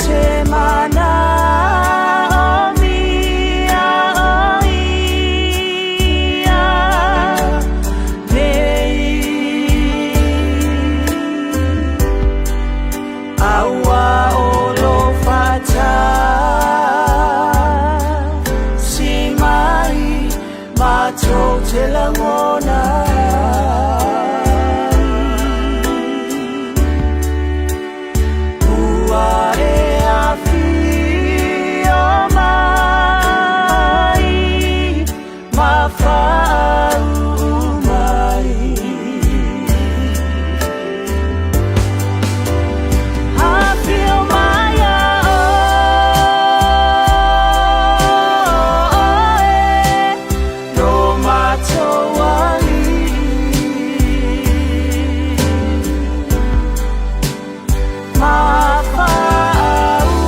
te manaomia o ia nei. A ua olo faatasi mai matou te lagona ai. Ua e afio mai ma faauu mai. Afio mai a oe lo matou Alii. Ma faauu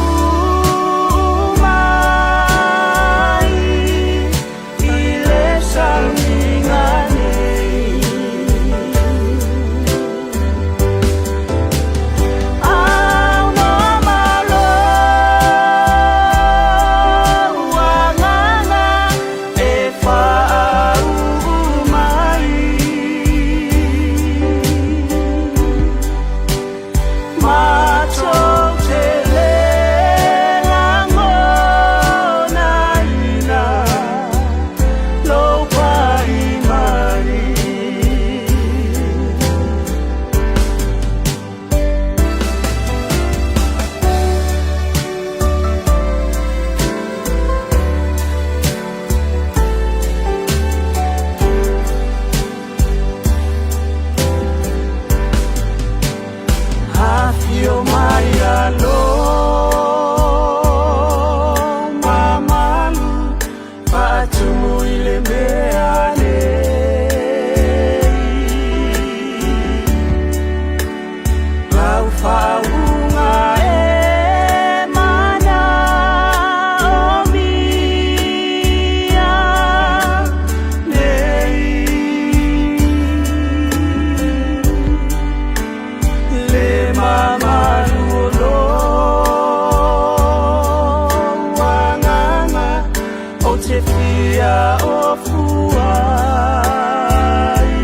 mai i le sauniga nei. Aunoa ma lou agaga e faauu mai. Matou te le lagonaina lou pai mai. Afio mai a lou mamalu faatumu i le mea nei. Lau faauuga e manaomia nei. Le mamalu o lou agaga ou te fia ofua ai.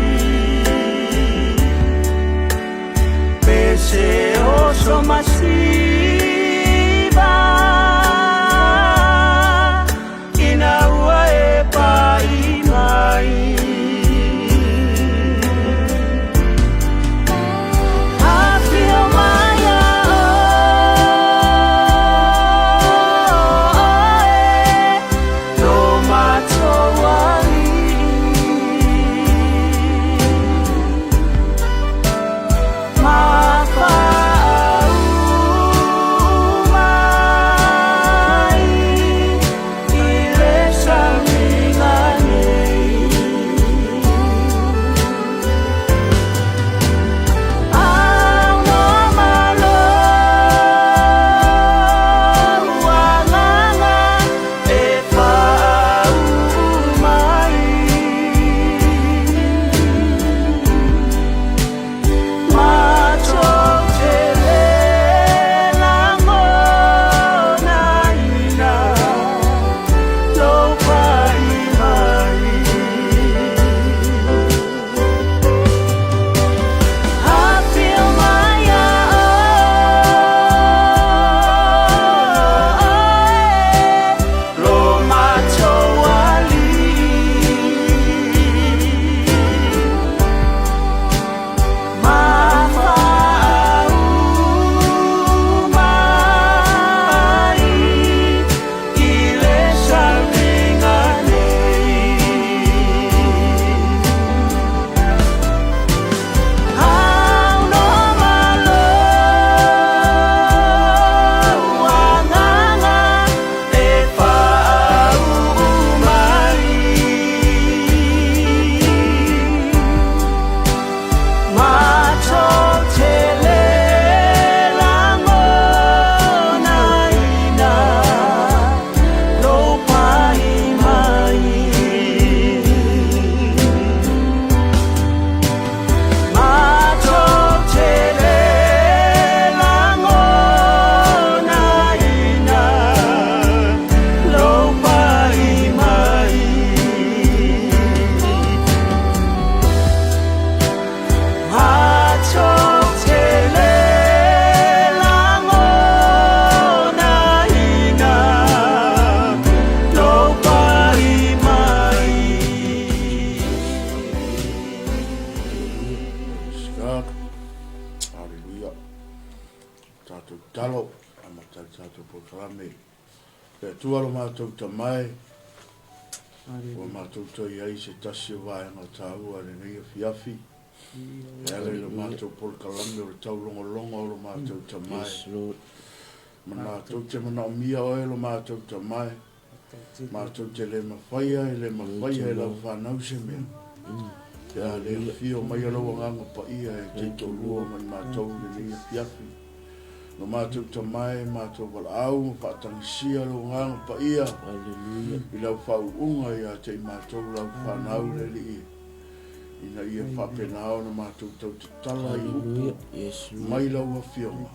Me se oso masiva ina ua e pai mai. Afio mai a oe lo matou Alii. Ma faauu mai. God. Hallelujah. Tātou talo, amata le tātou polokalame. Le Atua lo mātou tamae, ua mātou toe i ai se tasi o vaega tāua lenei afiafi. E ala i lo mātou polokalame o le taulogologo o lo mātou tamae. Yes, Lord. Matou te manaomia oe lo matou tamae, matou te le mafaia e le mafaia e lau fanau se mea. Pe a le afio mai lou Agaga Paia e taitoalua ma i matou i lenei afiafi. Lo matou tamae, matou valaau ma faatagisia lou Agaga Paia i lau faauuga ia te i matou lau fanau le Alii, ina ia faapena ona matou tautatala i upu mai lau Afioga.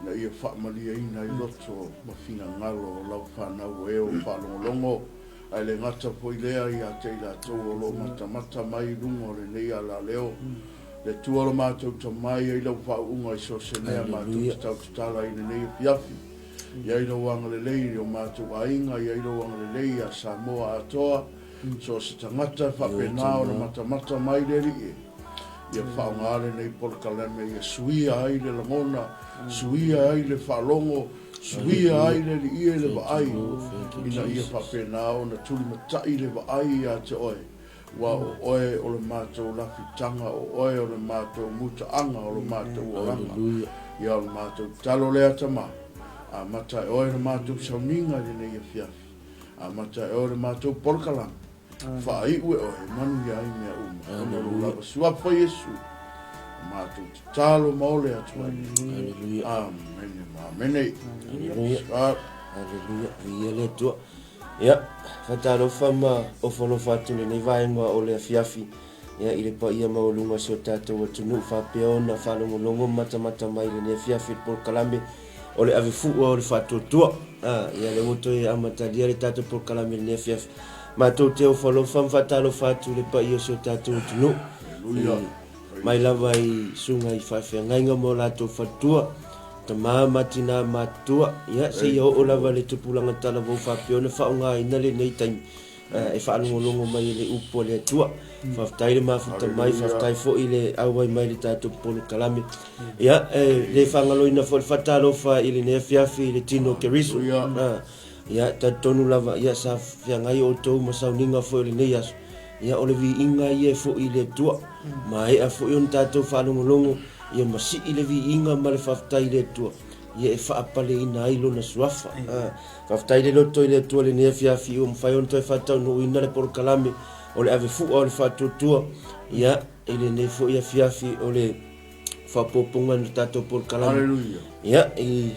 Ina ia faamalieina ai loto ma finagalo o lau fanau o e o faalogologo, ae le gata foi lea ia te i latou o lo o matamata mai i luga o lenei alaleo. Le Atua o lo matou tamai ai lau faauuga i so o se mea matou te tautatala i lenei afiafi. I ai lou agalelei i o matou aiga, i ai lou agalelei ia Samoa atoa, so o se tagata e faapena ona matamata mai le Alii e. Ia faaaoga lenei polokalame ia suia ai le lagona, suia ai le faalogo, suia ai le liia i le vaai, ina ia faapena ona tulimatai le vaai ia te oe, aua o oe o le matou lafitaga, o oe o le matou mutaaga o lo matou olaga. Ia o le matou tatalo lea Tama, amata e oe le matou sauniga i lenei afiafi, amata e oe le matou polokalame. Faaiu e oe, e manuia ai mea uma. Ona o lou lava suafa Iesu, o matou tatalo ma ole atu ai. Aleluia. Amene ma amene. Aleluia. God. Aleluia. Viia le Atua. Ia, faatalofa ma ofo alofa atu lenei vaega o le afiafi ia, i le paia maualuga o si o tatou atunuu faapea ona faalogologo ma matamata mai i lenei afiafi i le polokalame o le avefu'a o le faatuatua. A, ia lea ua toe amatalia le tatou polokalame i lenei afiafi. Matou te ofo alofa ma faatalofa atu i le paia o si o tatou atunuu. Aleluia. Mai lava i susuga i faafeagaiga ma o latou faletua, tama ma tinā matutua, ia seia oo lava i le tupulaga talavou faapea ona faaaogaina lenei taimi e faalogologo mai i le upu a le Atua. Faafetai le mafuta mai, faafetai foi le auai mai i le tatou polokalame. Ia, e le faagaloina foi le faatalofa i lenei afiafi i le tino o Keriso. Ia, talitonu lava, ia, sa feagai outou ma sauniga foi o lenei aso. Ia, o le viiga ia e foi i le Atua. Maea foi ona tatou faalogologo, ia ma sii le viiga ma le faafetai i le Atua, ia e faapaleina ai Lona suafa. Faafetai le loto i le Atua i lenei afiafi ua mafai ona toe faataunuuina le polokalame o le avefu'a o le faatuatua, ia, i lenei foi afiafi o le faaopoopoga i le tatou polokalame. Hallelujah. Ia, i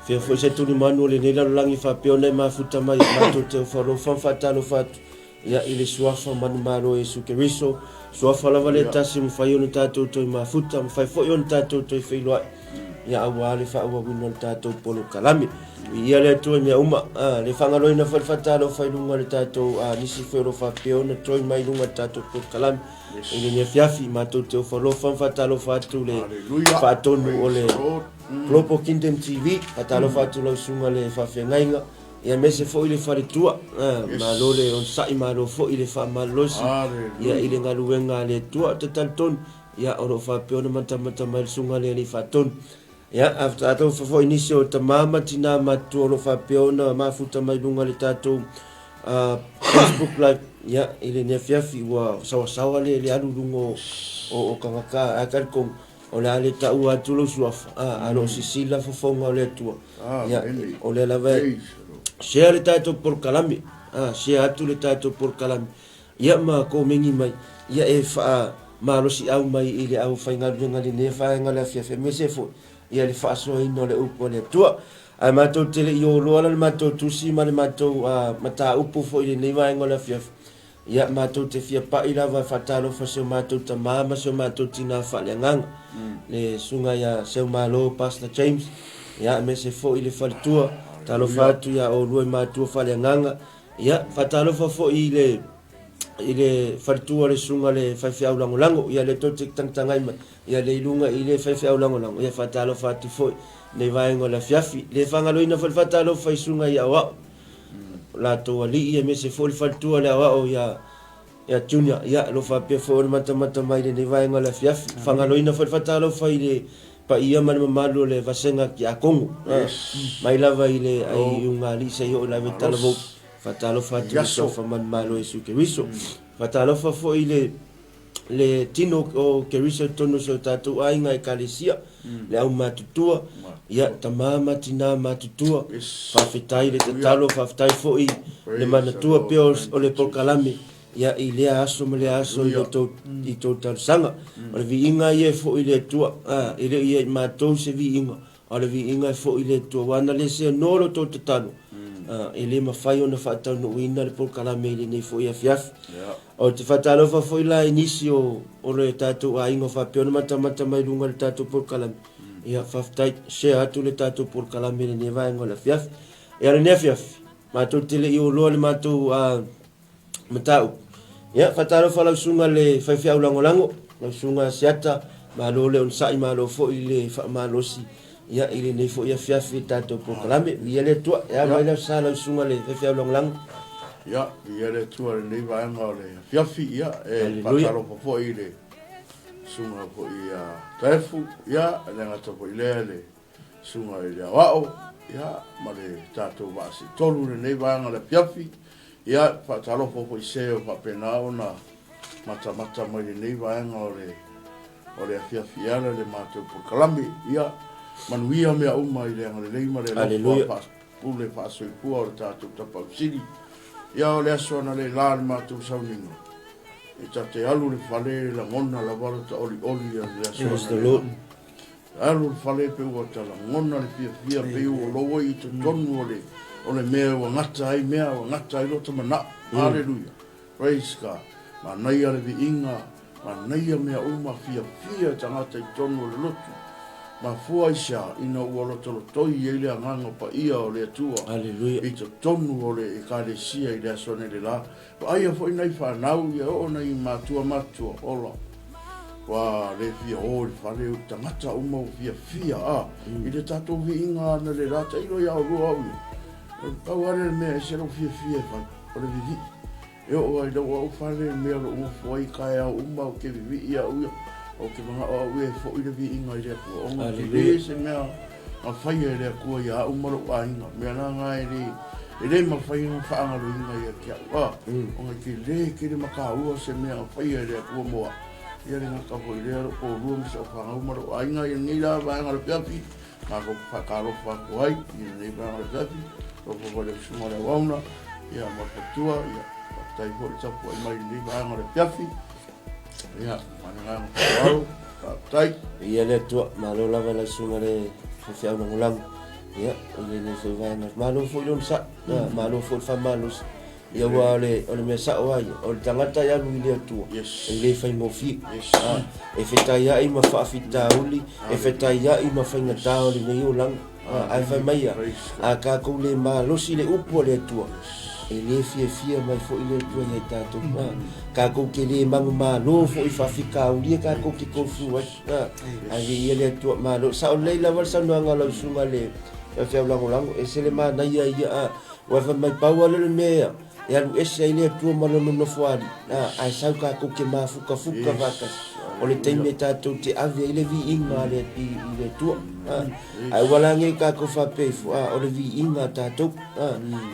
fea foi se tulimanu o lenei lalolagi faapea ona e mafuta mai, matou te ofo alofa ma faatalofa atu, ia, i le suafa manumalo o Iesu Keriso, suafa lava le tasi e mafai ona tatou toe mafuta, mafai foi ona tatou toe feiloai, ia, aua le faaauauina o le tatou polokalame. Viia le Atua i mea uma. A, le faagaloina foi le faatalofa i luga o le tatou, a, nisi foi o lo o faapea ona join mai i luga o le tatou polokalame. I lenei afiafi, matou te ofo alofa ma faatalofa atu le Hallelujah. faatonu o le Praise the Lord. Global Kingdom TV. Faatalofa atu lau susuga le faafeagaiga, ia aemaise foi le faletua. Yes. Malo le onosai, malo foi le faamalolosi ia i le Hallelujah. galuega a le Atua. Ou te talitonu, ia o lo o faapea ona matamata mai le susuga le alii faatonu. Ia, a faatalofa foi i nisi o tama ma tinā matutua o lo o faapea ona mafuta mai luga o le tatou Facebook Live, ia, i lenei afiafi ua saoasaoa le, le alu i luga o, o, o tagata, ae talitonu, o le a le taua atu lou suafa, a, a lo o sisila fofoga o le Atua. Ia, Amen. o lea lava e Praise the Lord. share le tatou polokalame, a, share atu le tatou polokalame, ia ma komeni mai, ia e faamalosiau mai i le aufaigaluega i lenei vaega o le afiafi, aemaise foi ia le faasoaina o le upu a le Atua. Ae matou te le i oloa la le matou tusi ma le matou mataupu foi i lenei vaega o le afiafi, ia matou te fia pai lava e faatalofa si o matou tama ma si o matou tina faaleagaga, le susuga ia Seumalo Pastor James, ia aemaise foi le faletua. Talofa atu ia oulua i matua faaleagaga. Ia, faatalofa foi i le i le faletua o le susuga le faifeau lagolago, ia lea tou te tagatagai mai, ia le i luga i le faifeau lagolago, ia faatalofa atu foi nei vaega o le afiafi. Le faagaloina foi le faatalofa i susuga i aoao, latou alii aemaise foi le faletua o le aoao ia Ia Junior, ia, o lo o faapea foi ona matamata mai i lenei vaega o le afiafi. Faagaloina foi le faatalofa i le paia ma le mamalu o le vasega Kiakongo, mai lava i le aiuga alii seia oo i le talavou. Faatalofa atu i le Suafa manumalo o Iesu Keriso. Faatalofa foi i le le tino o Keriso i totonu o si o tatou aiga Ekalesia, le aumatutua, ia, tama ma tina matutua, faafetai le tatalo, faafetai foi le manatua pea o le polokalame, ia, i lea aso ma lea aso i le tou, i tou talosaga. O le viiga ia e foi i le Atua, a, e le o ia i matou se viiga, A o le viiga e foi i le Atua, aua ana le seanoa lo outou tatalo, e le mafai ona faataunuuina le polokalame i lenei foi afiafi. Ou te faatalofa foi la i nisi o le tatou aiga o faapea ona matamata mai luga i le tatou polokalame. Ia, faafetai, share atu le tatou polokalame i lenei vaega o le afiafi. Ia, o lenei afiafi, matou te le i oloa le matou mataupu. Ia, faatalofa lau susuga le faifeau lagolago, lau susuga Asiata, malo le onosai, malo foi le faamalosi ia, i lenei foi afiafi i le tatou polokalame. Viia le Atua. Ia, mai lau sa lau susuga le faifeau lagolago. Ia, viia le Atua i lenei vaega o le afiafi. Ia, e faatalofa foi i le susuga foi ia Taefu, ia, e le gata foi i lea le Susuga i le Aoao, ia, ma le tatou vaa seitolu i lenei vaega o le afiafi. Ia, faatalofa foi i se o faapena ona matamata mai lenei vaega o le o le afiafi e ala i le matou polokalame. Ia, manuia mea uma i le agalelei ma le alofa faapule faasoifua o le tatou Tapaau Sili. Ia, o le aso analeila le matou sauniga, e ta te alu i le fale e lagona lava lota olioli i le aso analeila. Alu le fale pe ua ta lagona le fiafia pei ua lou ai i totonu o le o le mea ua gata ai mea ua gata ai lota manao. Haleluia. Praise God. Manaia le viiga, manaia mea uma fiafia tagata i totonu o le lotu. Mafua aisea ina ua lotolotoi ai le agaga paia o le Atua Haleluia. i totonu o le Ekalesia i le aso nei le la. Vaaia foi nai fanau ia oo nai matua matutua ola ua le fia o i le fale o tagata uma ua fiafia a i le tatou viiga ana le la tailo ia olua au ia o le pau lava lea o le mea e ese lou fiafia e fai o le vivii e oo lava i lou au fale le mea o lou nofo ai taeao uma ou te vivii au ia ou te manao au ia e foi le viiga i le Atua ona tele se mea Na faia e le Atua ia au ma lou aiga, mea la na e le, e le mafai ona faagaloina ia te au, a, ona e tele tele mataua se mea na faia e le Atua mo au. Ia le gata foi lea, lou toalua ma si au fanau ma lou aiga i lenei la vaega o le afiafi, matou te faatalofa atu ai i lenei vaega o le afiafi, alofa foi i le susuga o le auauna, ia ma le faletua, ia faafetai foi le tapuai mai i lenei vaega o le afiafi. Ia, ma le agaga faaaloalo, faafetai. Viia le Atua, malo lava lau susuga le faifeau lagolago. Ia, i lenei foi vaega. Malo foi le onosai, malo foi le faamalosi. Ia, aua o le, o le mea sao lava ia, o le tagata e alu i le Atua, Yes. e le faigofie. Yes. E fetaiai ma faafitauli, e fetaiai ma faigata o lenei olaga. Ae fai mai ia, a tatou le malosi le upu a le Atua, e le fiafia mai foi le Atua ia i tatou. Tatou te le manumalo foi i faafitauli e tatou te tofu ai. Ae viia le Atua, malo. Sao lelei lava le saunoaga a lau susuga i le faifeau lagolago, ese le manaia ia, aua fai mai pau lava lea o le mea e alu ese ai le Atua ma lona nofoalii, ae sau tatou te mafukafuka faatasi. O le taimi e tatou te ave ai le viiga i le Atua. Ae ua la nei tatou faapea ifo, o le viiga a tatou.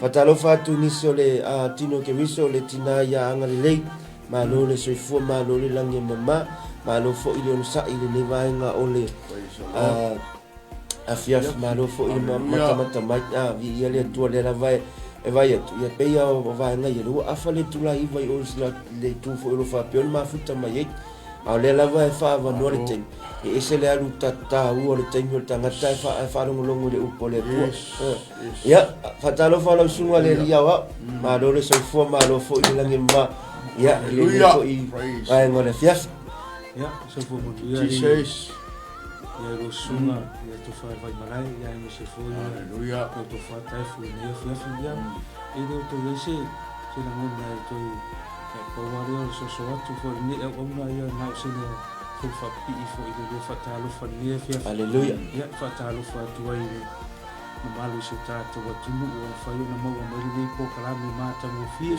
Faatalofa atu i nisi o le tino Keriso, le tina ia agalelei, malo le soifua, malo le lagi e mama, malo foi le onosai i lenei vaega o le afiafi, malo foi le matamata mai, viia le Atua lea lava e vaai atu, ia pei lava o vaega ia, lea ua afa le itula 9 i o i le itu foi o lo o faapea ona mafuta mai ai. A o lea lava e faaavanoa le taimi, e ese le alu taua o le taimi o le tagata e faalogologo i le upu a le Atua. Ia, faatalofa lau susuga le Alii Aoao, malo le soifua, malo foi le lagi e mama, ia, i lenei foi vaega o le afiafi. Ia, soifua manuia le Ia lau susuga, ia Tofa i Vaimalae, ia aemaise foi Hallelujah. lau Tofa Taefu i lenei afiafi. Ia, e le o toe i ai se, se lagona e toe pau lava lea o le soso atu foi i lenei auauna, ia na o sina fulu faapipii foi i le lua faatalofa i lenei afiafi. Hallelujah. Ia, faatalofa atu ai i le mamalu i si o tatou atunuu ua mafai ona maua mai lenei polokalame matagofie.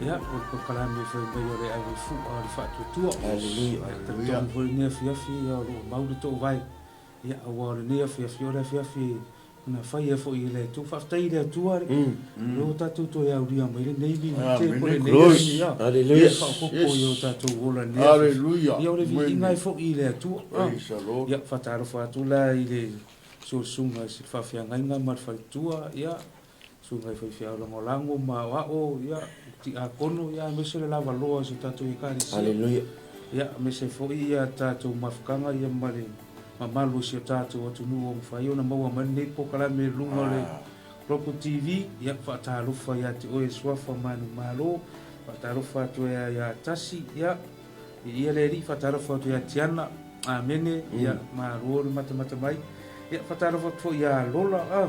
Ia, o le polokalame fai mai o le ave fua o le faatuatua. Hallelujah. Ia, talitonu foi lenei afiafi, ia, o lo o mau le toovae. Ia, aua o lenei afiafi, o le afiafi na faia foi e le Atua. Faafetai i le Atua, o lea ua tatou toe aulia mai lenei minute po o lenei taimi, ia, Hallelujah. faaopoopo i o tatou ola i lenei afiafi. Ia, o le viiga e foi i le Atua. Ia, faatalofa atu la i le susuga i se faafeagaiga ma le faletua, ia, susuga i faifeau lagolago ma aoao, ia, tiakono, ia, aemaise le lavaloa o si o tatou Ekalesia. Hallelujah. Ia, aemaise foi ia tatou mafutaga ia ma le mamalu o si o tatou atunuu ua mafai ona maua mai lenei polokalame i luga o le Global TV. Ia, faatalofa ia te oe Suafa Manumalo, faatalofa atu ia ia Tasi, ia, ia le Alii, faatalofa atu ia Tiana, Amene, ia, malo le matamata mai. Ia, faatalofa atu foi ia Lola, ah,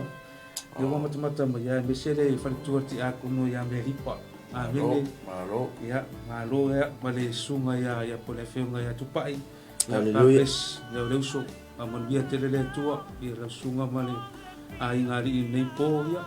ia ua matamata mai, ia, aemaise le faletua tiakono ia Meripa. Amene. Malo. Ia, malo ia, ma le susuga ia, ia po le afioga ia Tupai. Ia, God Hallelujah. bless, ia o le uso, faamanuia tele le Atua, ia lau susuga ma le aiga alii i lenei po, ia,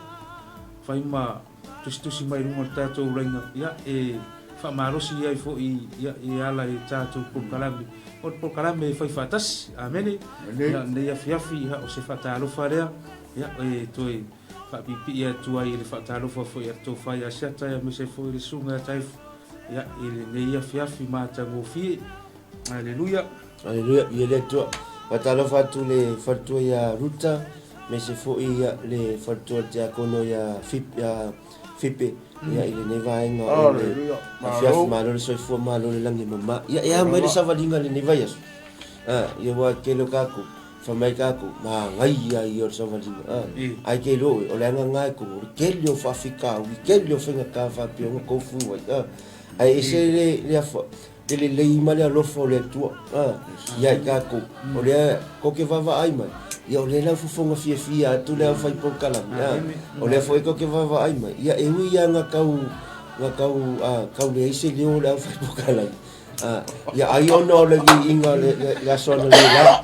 fai ma tusitusi mai luga o le tatou laina, ia, e faamalosi ai foi, ia, e ala i tatou polokalame. O le polokalame e fai faatasi. Amene. Ia, lenei afiafi, ia, o se faatalofa lea, ia, e toe faapiipii atu ai i le faatalofa foi a le tofa ia Siata, aemaise foi le susuga ia Taifu, ia, i lenei afiafi matagofie. Aleluia. Aleluia, ia le Atua. Faatalofa atu le faletua ia Ruta, aemaise foi ia le faletua le tiakono ia Fipe, ia Fipe, ia i lenei vaega o le Aleluia. afiafi Malo. malo le soifua malo le lagi e mama. Ia e a mai le savaliga i lenei vaiaso. Ah, ia ua tele o kākou, fai mai kākou, magaia ia o le savaliga. Ah, ai ke iloa oe, o le agaga e kogo, o le tele o faafitauli, tele o faigata faapea ona tofu ai. Ah, ae ese le, le afa, le lelei ma le alofa o le Atua ia i tatou. O lea tou te vaavaai mai, ia o lea la fofoga fiafia atu le aufai polokalame, o lea foi tou te vaavaai mai, ia e ui lava na tau, na tau, tau leai se leo o le aufai polokalame, ia ai ona o le viiga o le aso analeila,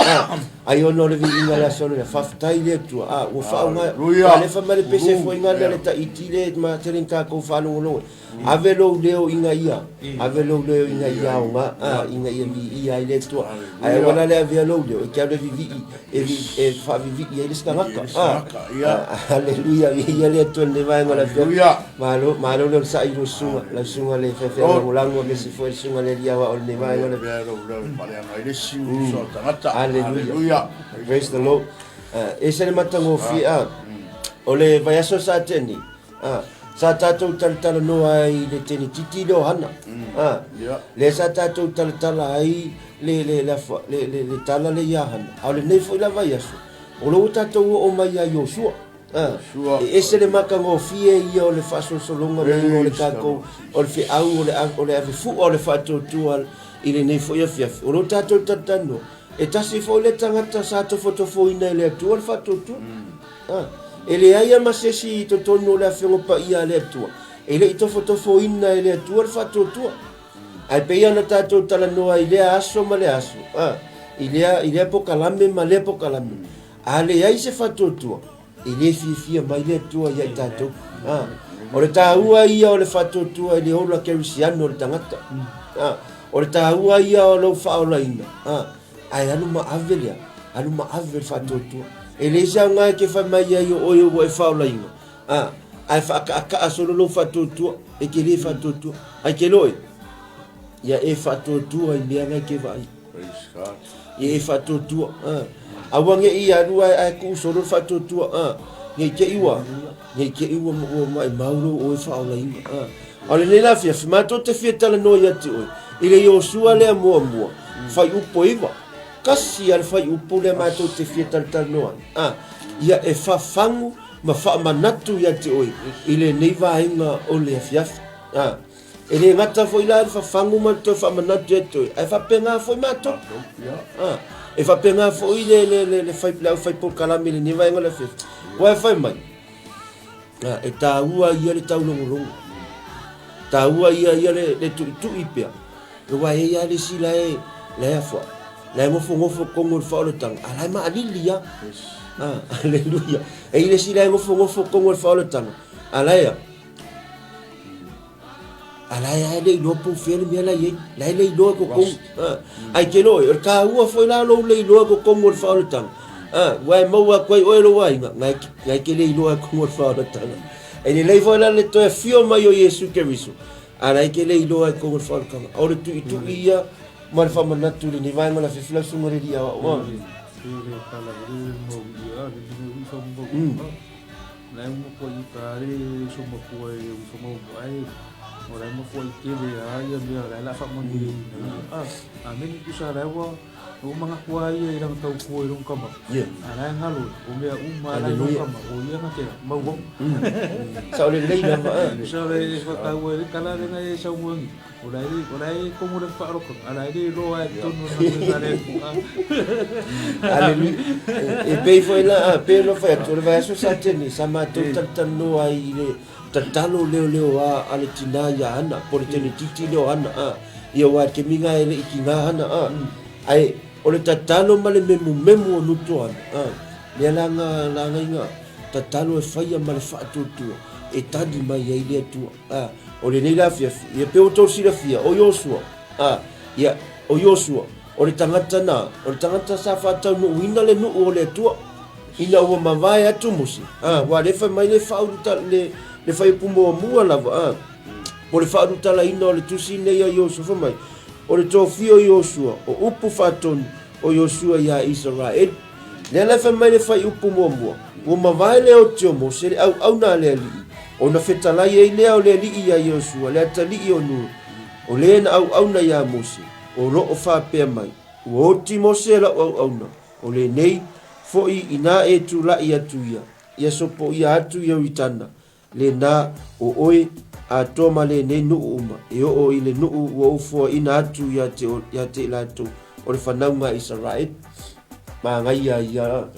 ai ona o le viiga o le aso analeila, faafetai i le Atua, ua faaaoga, a lea fai mai le pese foi gana le Tahiti le matele na tatou faalogologo ai. Ave lou leo ina ia, ave lou leo ina ia aoga, ina ia viia ai le Atua. Ae aua la le avea lou leo e te alu e vivii, e, vi, e faavivii ai le isi tagata. Aleluia, viia le Atua i lenei vaega o le afiafi. Malo, malo le onosai i lou susuga, lau susuga le faifeau lagolago, aemaise foi le susuga le alii aoao i lenei vaega o le afiafi. Aleluia. Praise the Lord. Ese le matagofie, o le vaiaso sa tea nei, Sa tatou talatalanoa ai i le tenetiti lea o Hana. Lea sa tatou talatala ai le, le, le, le, le, le tala lea ia Hana. A o lenei foi la vaiaso, o lea ua tatou oo mai ia Iosua. E ese le matagofie ia o le faasolosologa maiga o le tatou, o le feau o le, o le avefua o le faatuatua i lenei foi afiafi. O lea ua tatou talatalanoa, e tasi foi le tagata sa tofotofoina e le Atua le faatuatua. E leai lava ma se isi i totonu o le Afioga Paia a le Atua e le i tofotofoina e le Atua le faatuatua. Ae pei ona tatou talanoa i lea aso ma lea aso, i lea, i lea pokalame ma lea pokalame, a leai se faatuatua, e le fiafia mai le Atua ia i tatou. O le taua ia o le faatuatua i le ola kerisiano o le tagata. O le taua ia o lou faaolaina. Ae alu ma ave lea, alu ma ave le faatuatua. E leai se aoga e te fai mai ai o oe ua e faaolaina, a, ae faakaakaa solo lou faatuatua, e te le faatuatua. Ae te iloa oe, ia e faatuatua i mea na e te vaai. Ia e faatuatua, a. Aua ne i alu ae, ae tuu solo le faatuatua, a. Ne i te i ua, ne i te i ua, ua maimau lou oe faaolaina, a. A o lenei la afiafi, matou te fia talanoa ia te oe, i le Iosua lea muamua, fuaiupu e 9. Tasi lava le fuaiupu lea matou te fia talatalanoa ai, a, ia e fafagu ma faamanatu ia te oe i lenei vaega o le afiafi. A, e le gata foi la le fafagu ma le toe faamanatu ia te oe, ae faapena foi matou. A, e faapena foi le, le, le, le, fai, le aufai polokalame i lenei vaega o le afiafi. Aua e fai mai, A, e taua ia le taulogologo. Taua ia ia le, le tuitui pea. Aua e i ai lava le isi la e, la e afa, la e nofonofo tonu i le faaolataga, a la e maalili lava. Aleluia. E i le isi la e nofonofo totonu o le faaolataga, a la e a? A la e a e le iloa po o fea le mea la e i ai. La e le iloa i totonu. Ae te iloa oe, o le taua foi la lou le iloa i totonu o le faaolataga, ua e maua atu ai oe lou aiga, na e te le iloa i totonu o le faaolataga. E lelei foi la le toe afio mai o Iesu Keriso, a la e te le iloa i totonu o le faaolataga. O le tuitui ia ma le faamanatu i lenei vaega o le afiafi lau susuga i le Alii Aoao. Ua manatu lava ia i lana tautua i lona tama, a la e galo o mea uma lava la i lona tama, o ia na te maua. Sao lelei lava. Sao le whakataua e le tala lena e saunoa ni. O la e o la e komo le wharoka, a la e le loa e tonu na koe ngā le kua. Aleluia. E pei foi la, a pei ona fai atu, o le vaiaso sa tene, sa matou talatalanoa ai i le tatalo leoleoa a le tinā iā Hana, po o le tenetiti lea o Hana, a. Ia aua e kemi ngā e le i ki ngā hana, a. Ae, o le tatalo ma le memumemu o nutu ana, a. Lea la ngā la ngai ngā tatalo e whaia ma le whaatuatua, e tali mai ai le Atua, a. O lenei la afiafi, ia pe ua tou silafia, o Iosua, a, ia, o Iosua, o le tagata na, o le tagata sa whaataunuuina le nuu o le Atua, ina ua mavae atu Mose, a, ua le whai mai le whauru ta, le, le whaiupu muamua lava, a. Po le faalutalaina o le tusi nei a Iosua, fai mai, O le tofia o Iosua, o upu faatonu o Iosua iā Isaraelu. Lea la e fai mai le fuaiupu muamua, Ua mavae le oti o Mose, le auauna a le Alii, ona fetalai ai lea o le Alii iā Iosua, le atalii o Nunu, o le na auauna iā Mose, o lo o faapea mai, Ua oti Mose lau auauna, o lenei foi inā e tulai atu ia, ia sopoia atu Ioritana, Lena, o oe, atoa ma lenei nuu uma, e oo i le nuu ua ou foaina atu ia te, ia te i latou, o le fanauga a Isaraelu. Magaia ia,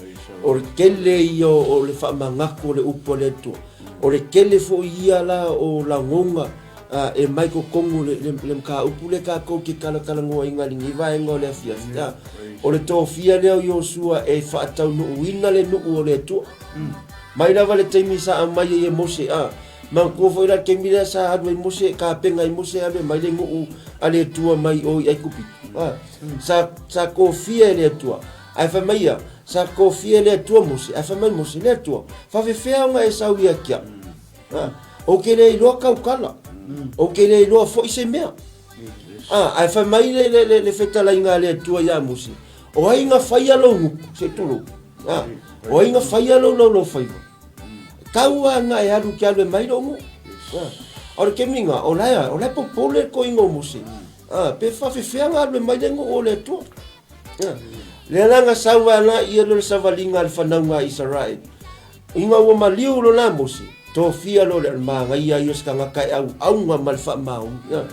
o le tele ia o le faamanatu o le upu a le Atua. O le tele foi ia la o lagoga e mai totonu le, le, le mataupu lea tatou te talatalanoaina i lenei vaega o le afiafi. O le tofia lea o Iosua e faataunuuina le nuu o le Atua. Mai lava le taimi sa aumai ai e Mose, a, manatua foi la le taimi lea sa alu ai Mose, tapena ai Mose e alu e mai le nuu a le Atua mai o i Aikupito, a, sa, sa tofia e le Atua. Ae fai mai ia, sa tofia e le Atua Mose, ae fai mai Mose, le Atua, faafefea ona e sau ia te au? A, ou te le iloa tautala, ou te le iloa foi se mea. A, ae fai mai le, le, le, le fetalaiga a le Atua ia Mose, o ai na faia lou gutu, se i tulou, A, o ai na faia lou laulaufaiva? Tau a na e alu ke alu e mai lou nuu. A, o le kemiga, o la e, o la e popole le toeaina o Mose. A, pe faafefea na alu e mai le nuu o le Atua. A, lea la na sau ai la ia le savaliga a le fanauga a Isaraele. Ina ua maliu lo la Mose, tofia lo le magaia ia o se tagata e auauga ma le faamaoni. A,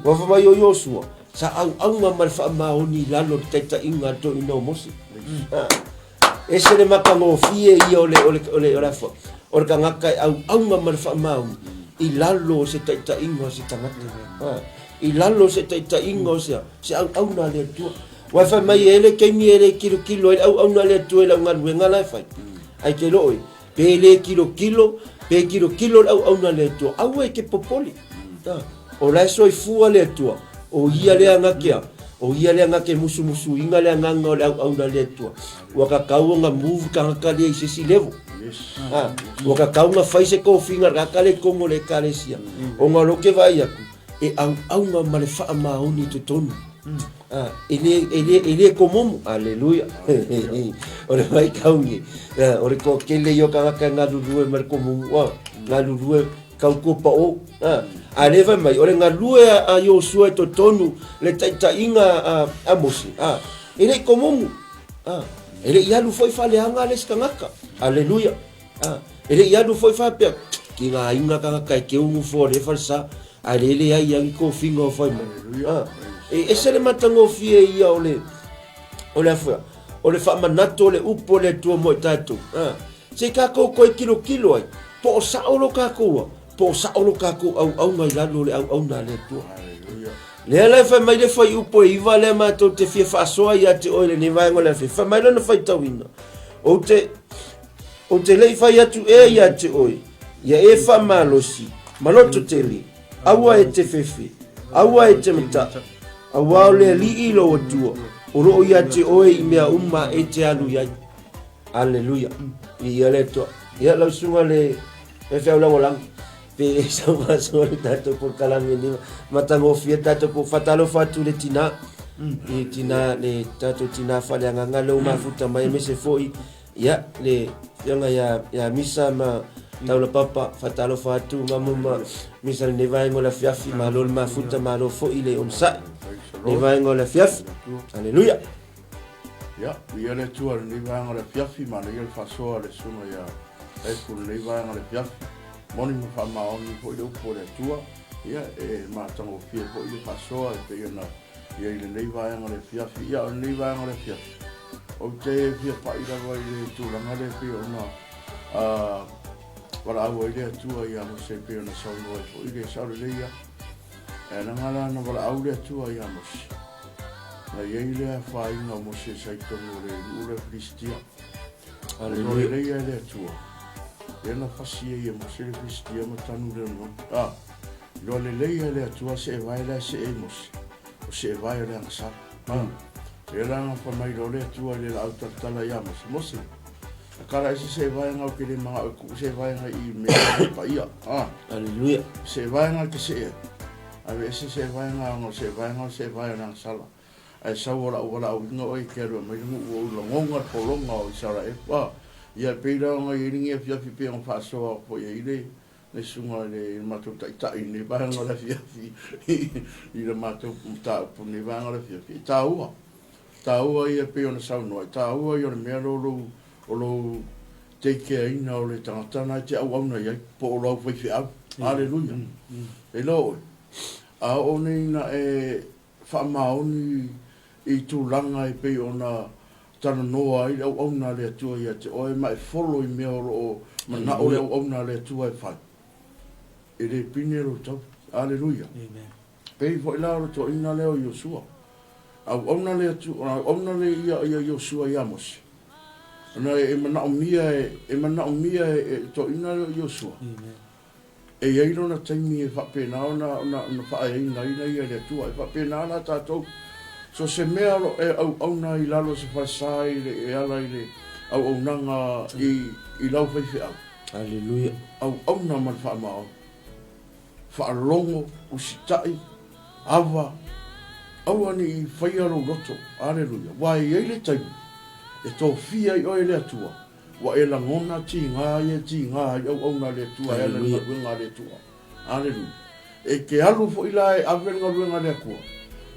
ua fai mai o Iosua, Sa auauna ma le faamaoni i lalo o le taitaiga a le toeaina o Mose. Ese le matagofie ia o le, o le, o le, o le, o le tagata e auauna ma le faamaoni i lalo o se taitaiga o se tagata. I lalo o se taitaiga o se, se auauna a le Atua. Ua fai mai e le taimi e le kilokilo ai le auauna a le Atua i lau galuega la e fai. Ae te loo e, pe le kilokilo, pe kilokilo le auauna a le Atua, aua e te popole. O la e soifua le Atua, o ia lea na ke a, o ia lea na te musumusuina le agaga o le auauna a le Atua. Ua tatau ona move tagata lea i se isi level. Ua tatau ona fai se tofiga le tagata lea i totonu o le Ekalesia. Ona o lea ou te vaai atu, e auauna ma le faamaoni i totonu. E le, e le, e le komomo. Aleluia. O le vaitaumi, o le toatele ia o tagata e galulue ma le komomo, galulue tautua pao. A lea fai mai, o le galue a Iosua i totonu le taitaiga a Mose, e le i komomo. E le i alu foi faaleaga le isi tagata. Aleluia. E le i alu foi faapea, ki ngā aiga tagata e keu ngufo o le falesa, ae le leai ai ni tofiga o fai mai. E ese le matagofie ia o le, o le afuea, o le faamanatu o le upu o le Atua mo i tatou. Se i tatou toe tilotilo ai, po o sao lo tatou a, po o sao lo tatou auauna i lalo o le auauna a le Atua. Lea la e fai mai le fuaiupu e 9 lea matou te fia faasoa ia te oe i lenei vaega o le afiafi. Fai mai lona faitauina. Ou te, ou te le i fai atu ea ia te oe, ia e faamalosi, ma loto tele, aua e te fefe, aua e te mataʻu, auā o le Alii lou Atua, o loo ia te oe i mea uma e te alu i ai. Aleluia. Viia le Atua. Ia lau susuga le faifeau lagolago, pe sau faasoa le tatou polokalame nei matagofie tatou po faatalofa atu i le tinā, i tinā le tatou tinā faaleagaga lea ua mafuta mai aemaise foi ia le afioga ia ia Misa ma Taulapapa faatalofa atu mamo ma Misa i lenei vaega o le afiafi malo le mafuta malo foi le onosai lenei vaega o le afiafi. Aleluia. Ia, viia le Atua i lenei vaega o le afiafi, manaia le faasoa a le Susuga ia Efu i lenei vaega o le afiafi. Moni ma faamaoni foi le upu a le Atua, ia, e matagofie foi le faasoa e pei ona i ai i lenei vaega o le afiafi. Ia, o lenei vaega o le afiafi, ou te fia pai lava i le tulaga lea e pei ona valaau ai le Atua ia Mose e pei ona saunoa ai foi le sao lelei ia. E leaga la na valaau le Atua ia Mose. Na i ai le afaina o Mose sa i totonu o le nuu lea o Filistia. Iloa lelei lava e le Atua, lea na fasi ai e Mose le Filistia ma tanu le oneone. A, iloa lelei lava e le Atua seevae la e see ai Mose, o seevae o le agasala. A, lea la na fai mai loa le Atua i le laau talatala ia Mose, Mose, na kala ese seevaega ou te le manao e tuu seevaega i mea e paia. A, Aleluia. Seevaega e te see ai. Aveese se vaega ona o se vaega o se vae o le agasala, ae sau o la'u valaauina oe i te alu e aumai le nuu ou lagoga le pologa o Isaraelu. A, ia e pei la ona i ai lenei afiafi pei ona faasoa atu foi ai le le susuga i le matou taitai i lenei vaega o le afiafi i le matou mataupu i lenei vaega o le afiafi. E taua, taua ia pei ona saunoa, e taua ia o le mea lea o lou o lou teikeaina o le tagata na e te auauna i ai, po o lau faifeau. Aleluia. E iloa oe, a oo nei ina e faamaoni i tulaga e pei ona talanoa ai le auauna a le Atua ia te oe ma e folo i mea o lo o manao le auauna a le Atua e fai, e le pine lou taui. Aleluia. Pei foi la o le toeaina lea o Iosua. Auauna le Atua, auauna le ia ia Iosua ia Mose. Ona e manaomia e, e manaomia e, e toeaina lea o Iosua. E i ai lona taimi e faapena ona, ona, ona faaeaina ai ia e le Atua. E faapena la tatou. So se mea o lo e auauna i lalo o se falesa i le, e ala i le auaunaga i, i lau faifeau. Aleluia. Auauna ma le faamaoni. Faalogo, usitai, ava, aua ne i faia lou loto, aleluia, aua e i ai le taimi e tofia ai oe e le Atua, ua e lagona tiga ia e tiga ai auauna a le Atua e ala i le galuega a le Atua. Aleluia. E te alu foi la e ave le galuega a le Atua,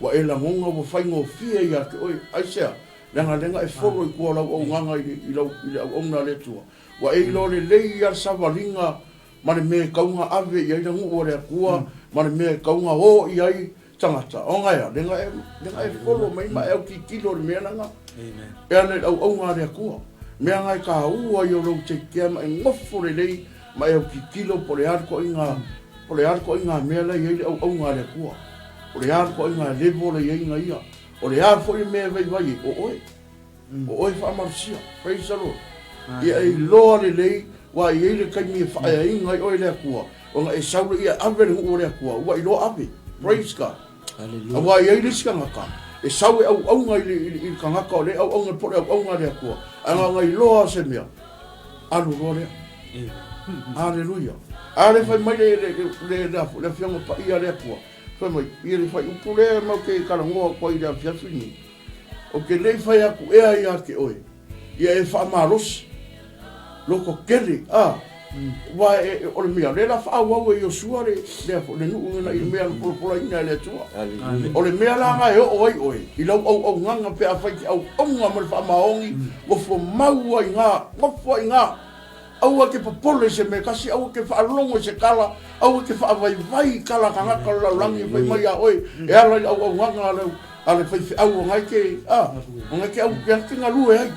ua e lagona ua faigofie ia te oe. Aisea? Leaga leaga e folo i tua o lau auaunaga i le auauna a le Atua. Ua e iloa lelei lava le savaliga ma le mea e tau na ave i ai le nuu a le Atua, ma le mea e tau na o i ai tagata. Ona e a? Leaga e, leaga e folo mai ma e autilotilo i le mea lena. E ala i le auauna a le Atua. Mea na e taua ia o lou take care ma e nofo lelei ma e autilotilo po o le a le toaiga, po o le a le toaiga mea la e i ai le auauna a le Atua. Po o le a le toaiga level e i ai na ia. O le a foi le mea e vaivai ai, o oe. O oe faamalosia. Praise the Lord. Ia e iloa lelei, ua i ai le taimi e faaeaina ai oe e le Atua, ona e sau lea e ave le nuu o le Atua, ua iloa ave. Praise God. Aua e i ai le isi tagata, e sau e auauna i le, i le, i le tagata o lea e auauna po o le auauna a le Atua, ae na ona iloa se mea, alu loa lea. Aleluia. A lea fai mai le, le, le, le, le, le Afioga Paia a le Atua, fai mai, ia le faaiupu lea matou te talanoa atu ai i le afiafi lenei, Ou te le i fai atu ea ia te oe, ia e faamalosi, loto tele, a, aua e, o le mea, lea la faaauau e Iosua le, le, le nuu lena i le mea na polapolaina e le Atua. O le mea la na e oo ai oe, i lau auaunaga pe afai te auauna ma le faamaoni, nofo mau ai ina, nofo ai ina. Aua e te popole i se mea e tasi, aua e te faalogo i se tala, aua e te faavaivai i tala a tagata o le lalolagi e fai mai iā oe e ala i le auaunaga a le, a le faifeau o na e te, a, o na e te au, e te galue ai.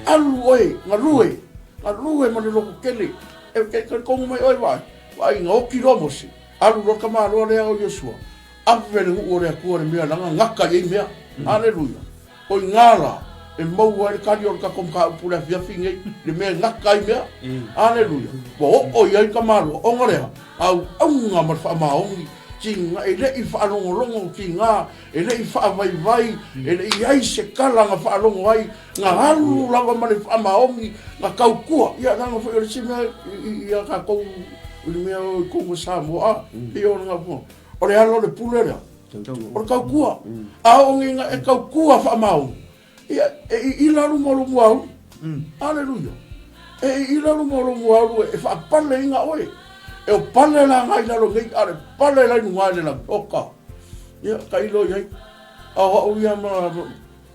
Alu oe, galue, galue ma le loto tele. E te talitonu mai oe, vaai, vaai na oti loa Mose, alu loa le tamaloa lea o Iosua, ave le nuu o le Atua i le mea leaga gata i ai mea. Aleluia. O i ina la, e maua ai le tali o le tatou mataupu i le afiafi nei, le mea e gata ai mea. Aleluia. Ua oo i ai le tamaloa, ona lea, auauna ma le faamaoni, tiga, e le i faalogologo tiga, e le i faavaivai, e le i ai se tala na faalogo ai, na alu lava ma le faamaoni, na tautua. Ia, leaga foi o le isi mea i a tatou, i le mea o i totonu o Samoa, a, pei o le o le ala o le pule lea, o le tautua. A oo nei ina e tautua faamaoni, ia, e iila luma o lou muaulu. Aleluia. E iila luma o lou muaulu e faapaleina oe. E o pale la ngai lalo nei, a o le pale la i luga i le lagi. Oka. Ia, tailo i ai. A o au ia ma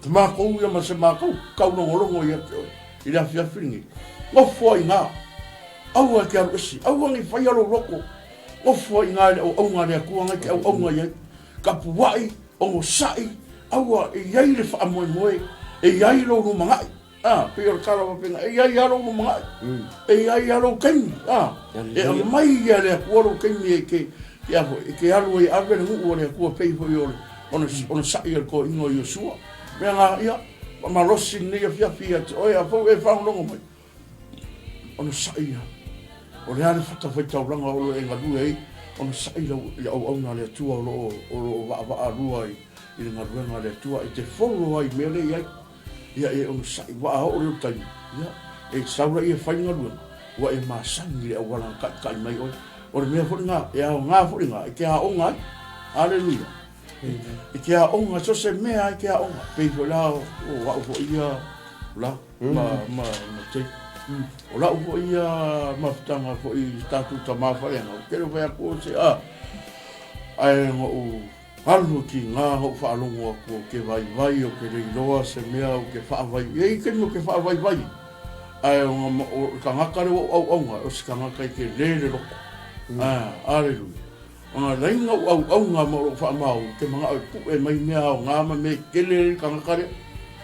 makou ia ma se makou taulogologo ia te oe i le afiafi lenei. Nofo ai i ina. Aua e te alu ese. Aua ne i faia lou loto. Nofo ai i ina i le auauna a le Atua na e te auauna i ai. Tapuai, onosai, aua e i ai le faamoemoe, e i ai lou lumanai. A, pei o le tala faapena, e i ai lava lou lumanai, e i ai lava lou taimi. A, e aumai ia e le Atua lou taimi e te, e a foi, e te alu ai e ave le nuu a le Atua pei foi o le onosai a le toeaina o Iosua. Mea na, ia, faamalosi lenei afiafi ia te oe, afai ua e faalogologo mai, Onosai ia. O le a le fatafaitaulaga o lo o e galue ai, onosai lau i le auauna a le Atua o lo o, o lo o vaavaalua i, i le galuega a le Atua, e te folo ai i mea lea i ai. Ia e onosai, ua a oo lea o le taimi, ia, e sau laia e fai le galuega, ua e masani i le auala na taitai mai oe. O le mea foi lena, e aoga foi lena, e te aoga ai. Aleluia. E te aoga, so o se mea lava e te aoga. Pei foi la o au foi ia, la, ma, ma, ma te. O lau foi ia mafutaga foi i tatou tama faleaga, ou te le fai atu o se a, ae na ou alu ki gā na ou faalogo atu ou te vaivai, ou te le iloa se mea ou te faavai, e i ai taimi ou te faavaivai, ae o le tagata lea ua ou auauna ai, o se tagata e tele le loto. Aleluia. Ona laina ou auauna ma lou faamau, ou te manao e pue mai mea aoga ma mea tele le tagata lea,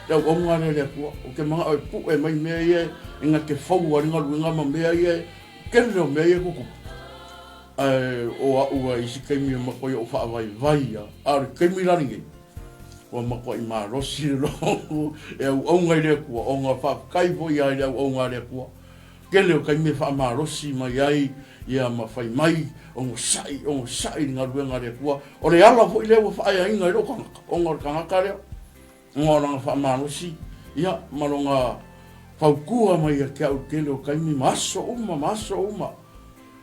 le auauna lea a le Atua. Ou te manao e pue mai mea ia e na te fau ai le galuega ma mea ia e tele o mea ia e tutupu. Ae o au a i isi taimi e matuai ou faavaivai lava, a o le taimi la lenei, ua matuai malosi le loto e auauna i le Atua, ona faafetai foi lava i le auauna a le Atua. Tele o taimi e faamalosi mai ai ia ma fai mai, onosai, onosai i le galuega a le Atua. O le ala foi lea ua faaeaina ai lou tagata, ona o le tagata lea, ona o lana faamalosi, ia, ma lona fautua mai ia te au i le tele o taimi ma aso uma, ma aso uma.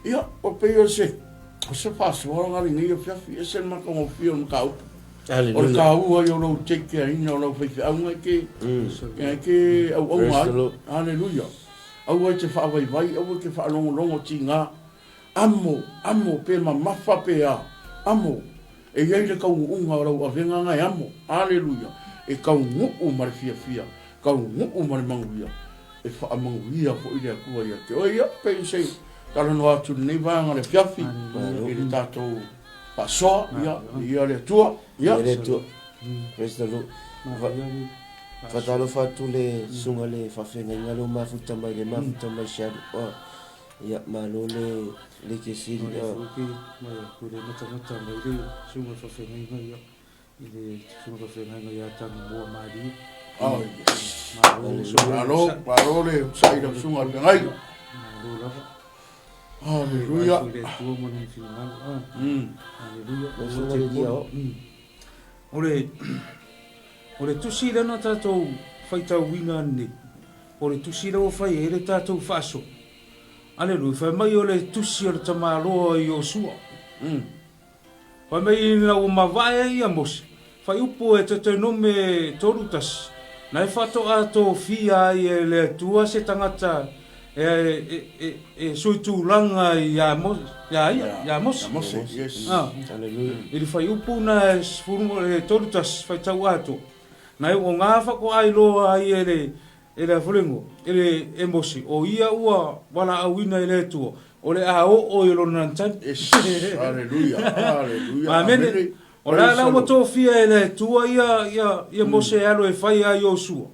Ia, ua pei o se, o se faasoaga lenei afiafi, ese le matagofie o le mataupu. O le taua ia o lou teiteaina o lau faifeauga e te, e te auauna ai. Aleluia. Aua e te faavaivai, aua e te faalogologo tiga. Amo, amo, pe mamafa pe a. Amo. E i ai le taunuuga o lau avega na e amo. Aleluia. E taunuu ma le fiafia, taunuu ma le manuia. E faamanuia foi le Atua ia te oe. Ia, pei se talanoa atu i lenei vaega o le afiafi i le tatou faasoa. Ia, ia le Atua. Ia. Le Atua. Praise the Lord. Faatalofa atu le susuga le faafeagaiga lea ua mafuta mai le mafuta mai Sialu. Ia, malo le le kesili. Malo foi ke mai atu le matamata mai le susuga faafeagaiga ia. I le susuga faafeagaiga ia Tanumoa Malie. Oh, yes. Malo, malo, malo le sa'i lau susuga le feagaiga. Malo lava. Haleluia. Le Atua ma lona finagalo. Haleluia. Le susuga le dia o. O le tusi lea na tatou faitauina nei, o le tusi lea ua fai ai le tatou faasoa. Aleluia. Fai mai o le tusi o le tamaloa i Iosua. Fai mai ina ua mavae ia Mose, faiupu e Teuteronome 3:1, na e faatoa tofia ai e le Atua se tagata e suitulaga ia ia, ia Mose. I le faiupu na e 3:1 faitau atoa, na e o ngā faatoa iloa ai e le E le afulengo, e le e Mose, o ia ua valaauina e le Atua, o le a oo i lona lantani. Yes, haleluia, haleluia, Amene. O la la ua tofia e le Atua ia, ia, ia Mose e alo e fai a Iosua.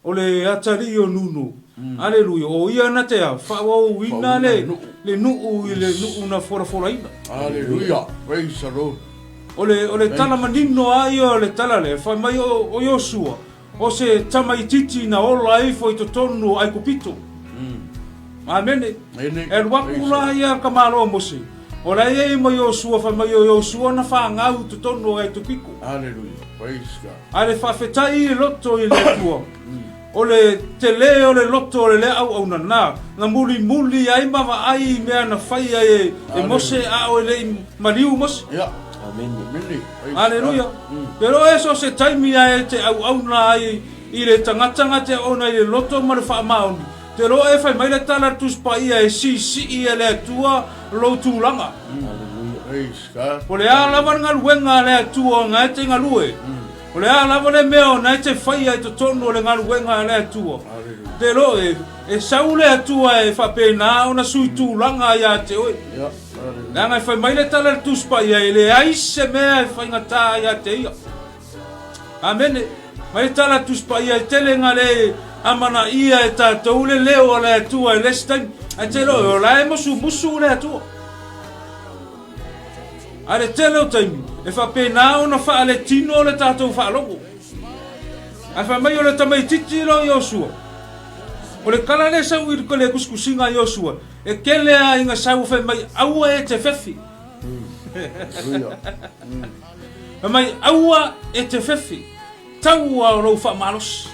O le atalii o Nunu. Aleluia. O ia na te a, faaauauina le, le nuu i le nuu na folafolaina. Haleluia, praise the Lord. O le, o le tala manino a ia o le tala lea, fai mai o, o Iosua. O se tamaititi na ola ifo i totonu o Aikupito. Amene. E alu aku la ia ka malo o Mose. O la ia ma Iosua fai mai o Iosua na whangau i totonu o Aikupito. Hallelujah. Praise God. A le faafetai i le loto i le Atua. O le tele o le loto o le lea auauna na, na mulimuli ai ma vaai i mea na faia e, e Mose a o e le i maliu Mose. Yeah. Amene. Amene. Praise Aleluia. God. Pero e so se taimi a e te auauna ai i le tagata ga te auauna i le loto ma le faamaoni. Te loa e fai mai le tala a le Tusi Paia e siisii e le Atua lou tulaga. Aleluia. Praise God. Po le a lava le galuega a le Atua ona e te galue. O le a lava le mea ona e te faia i totonu o le galuega a le Atua. Hallelujah. Te loa e, e sau le Atua e faapena ona sui tulaga ia te oe. Yeah. Hallelujah. Leaga e fai mai le tala a le Tusi Paia e leai se mea e faigata ia te ia. Amene. Mai le tala a Tusi Paia e tele nga le amanaia e tatou le leo a le Atua i le isi taimi. Ae te loa, o la e musumusu le Atua. A le tele o taimi, e faapena ona faaletino le tatou faalogo. Ae fai mai o le tamaititi lo Iosua. O le kala le sau i le kusikusiga a Iosua, e kele a inga sau fai mai aua e te fefi. Hallelujah. Fai mai aua e te fefi, taua o lou faamalosi.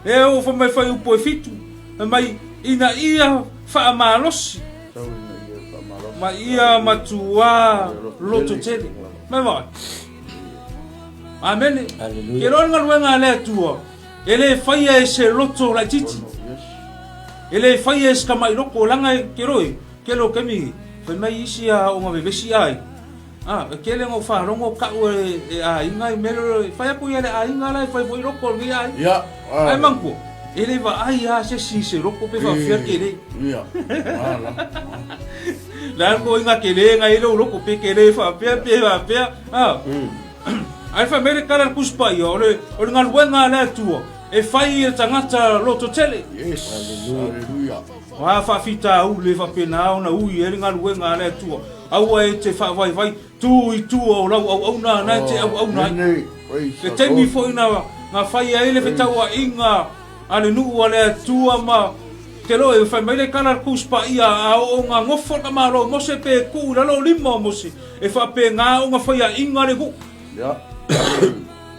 E o fai mai fai upu e fitu, fai mai ina ia faamalosi Tau ina ia faamalosi. ma ia matuā loto tele. Mai vai. Amene. Aleluia. Ke loa le galuega a le Atua, e le faia e se loto laititi. Yes. E le faia e se tama'i loko, leaga e ke loe, ke lo kemi, fai mai isi a o vevesi ai. Ah, e kele ngo faalogo ka'u e, e aiga i mea leo, e fai aku ia le aiga la e fai foi loko o lenei aiga. Yeah. Ae manatua, e le vaai lava se isi i se loko pe faapefea le kele. Yeah. Ala. Le a le koiga kele ga i lou loko pe kele faapea pe faapea. Ah. Ae fai mai le tala a le Tusi Paia, o le, o le galuega a le Atua, e fai i le tagata loto tele. Yes. Hallelujah. O a faafitauli e faapena ona ui ai le galuega a le Atua. Aua e te faavaivai, tu i tua o lau auauna na e te auauna ai. Amene. Praise Le the taimi Lord. foi na, na fai ai le fetauaiga a le nuu a le Atua ma te loa e fai mai le tala a le Tusi Paia a oo nga gofo le tamaloa o Mose pe tuu i lalo o lima o Mose e faapena ona faiaiga le nuu. Yeah.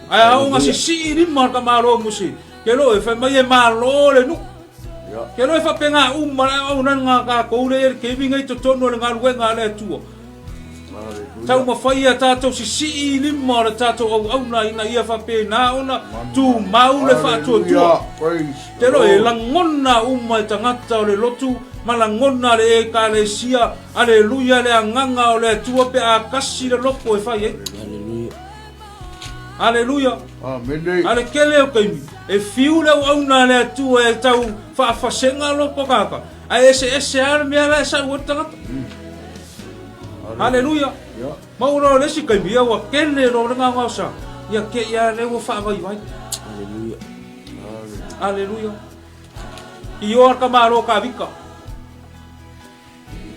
Ae a oo nga sisii lima o le tamaloa o Mose ke loa e fai mai e malo le nuu. Yeah. Ke loa e faapena uma le auaunaga a tatou lea i le taimi nei i totonu o le galuega a le Atua. Hallelujah. Taumafai ia tatou sisii i lima o le tatou auauna ina ia faapena ona tumau le faatuatua. Hallelujah. Praise Te the loa e Lord. lagona uma e tagata o le lotu ma lagona le Ekalesia, aleluia, le agaga o le Atua pe a kasi le loko e fai ai. Aleluia. Aleluia. Amene. A le kele o taimi, e fiu le auauna a le Atua e tau faafasega loko tagata, ae eseese lava le mea la e sau ai le tagata. Aleluia. Yeah. Ma ua loa le isi taimi, ia ua kele loa le gaogaosa, ia te i lava lea ua faavaivai. Aleluia. Aleluia. I oa le tamaloa Kavika.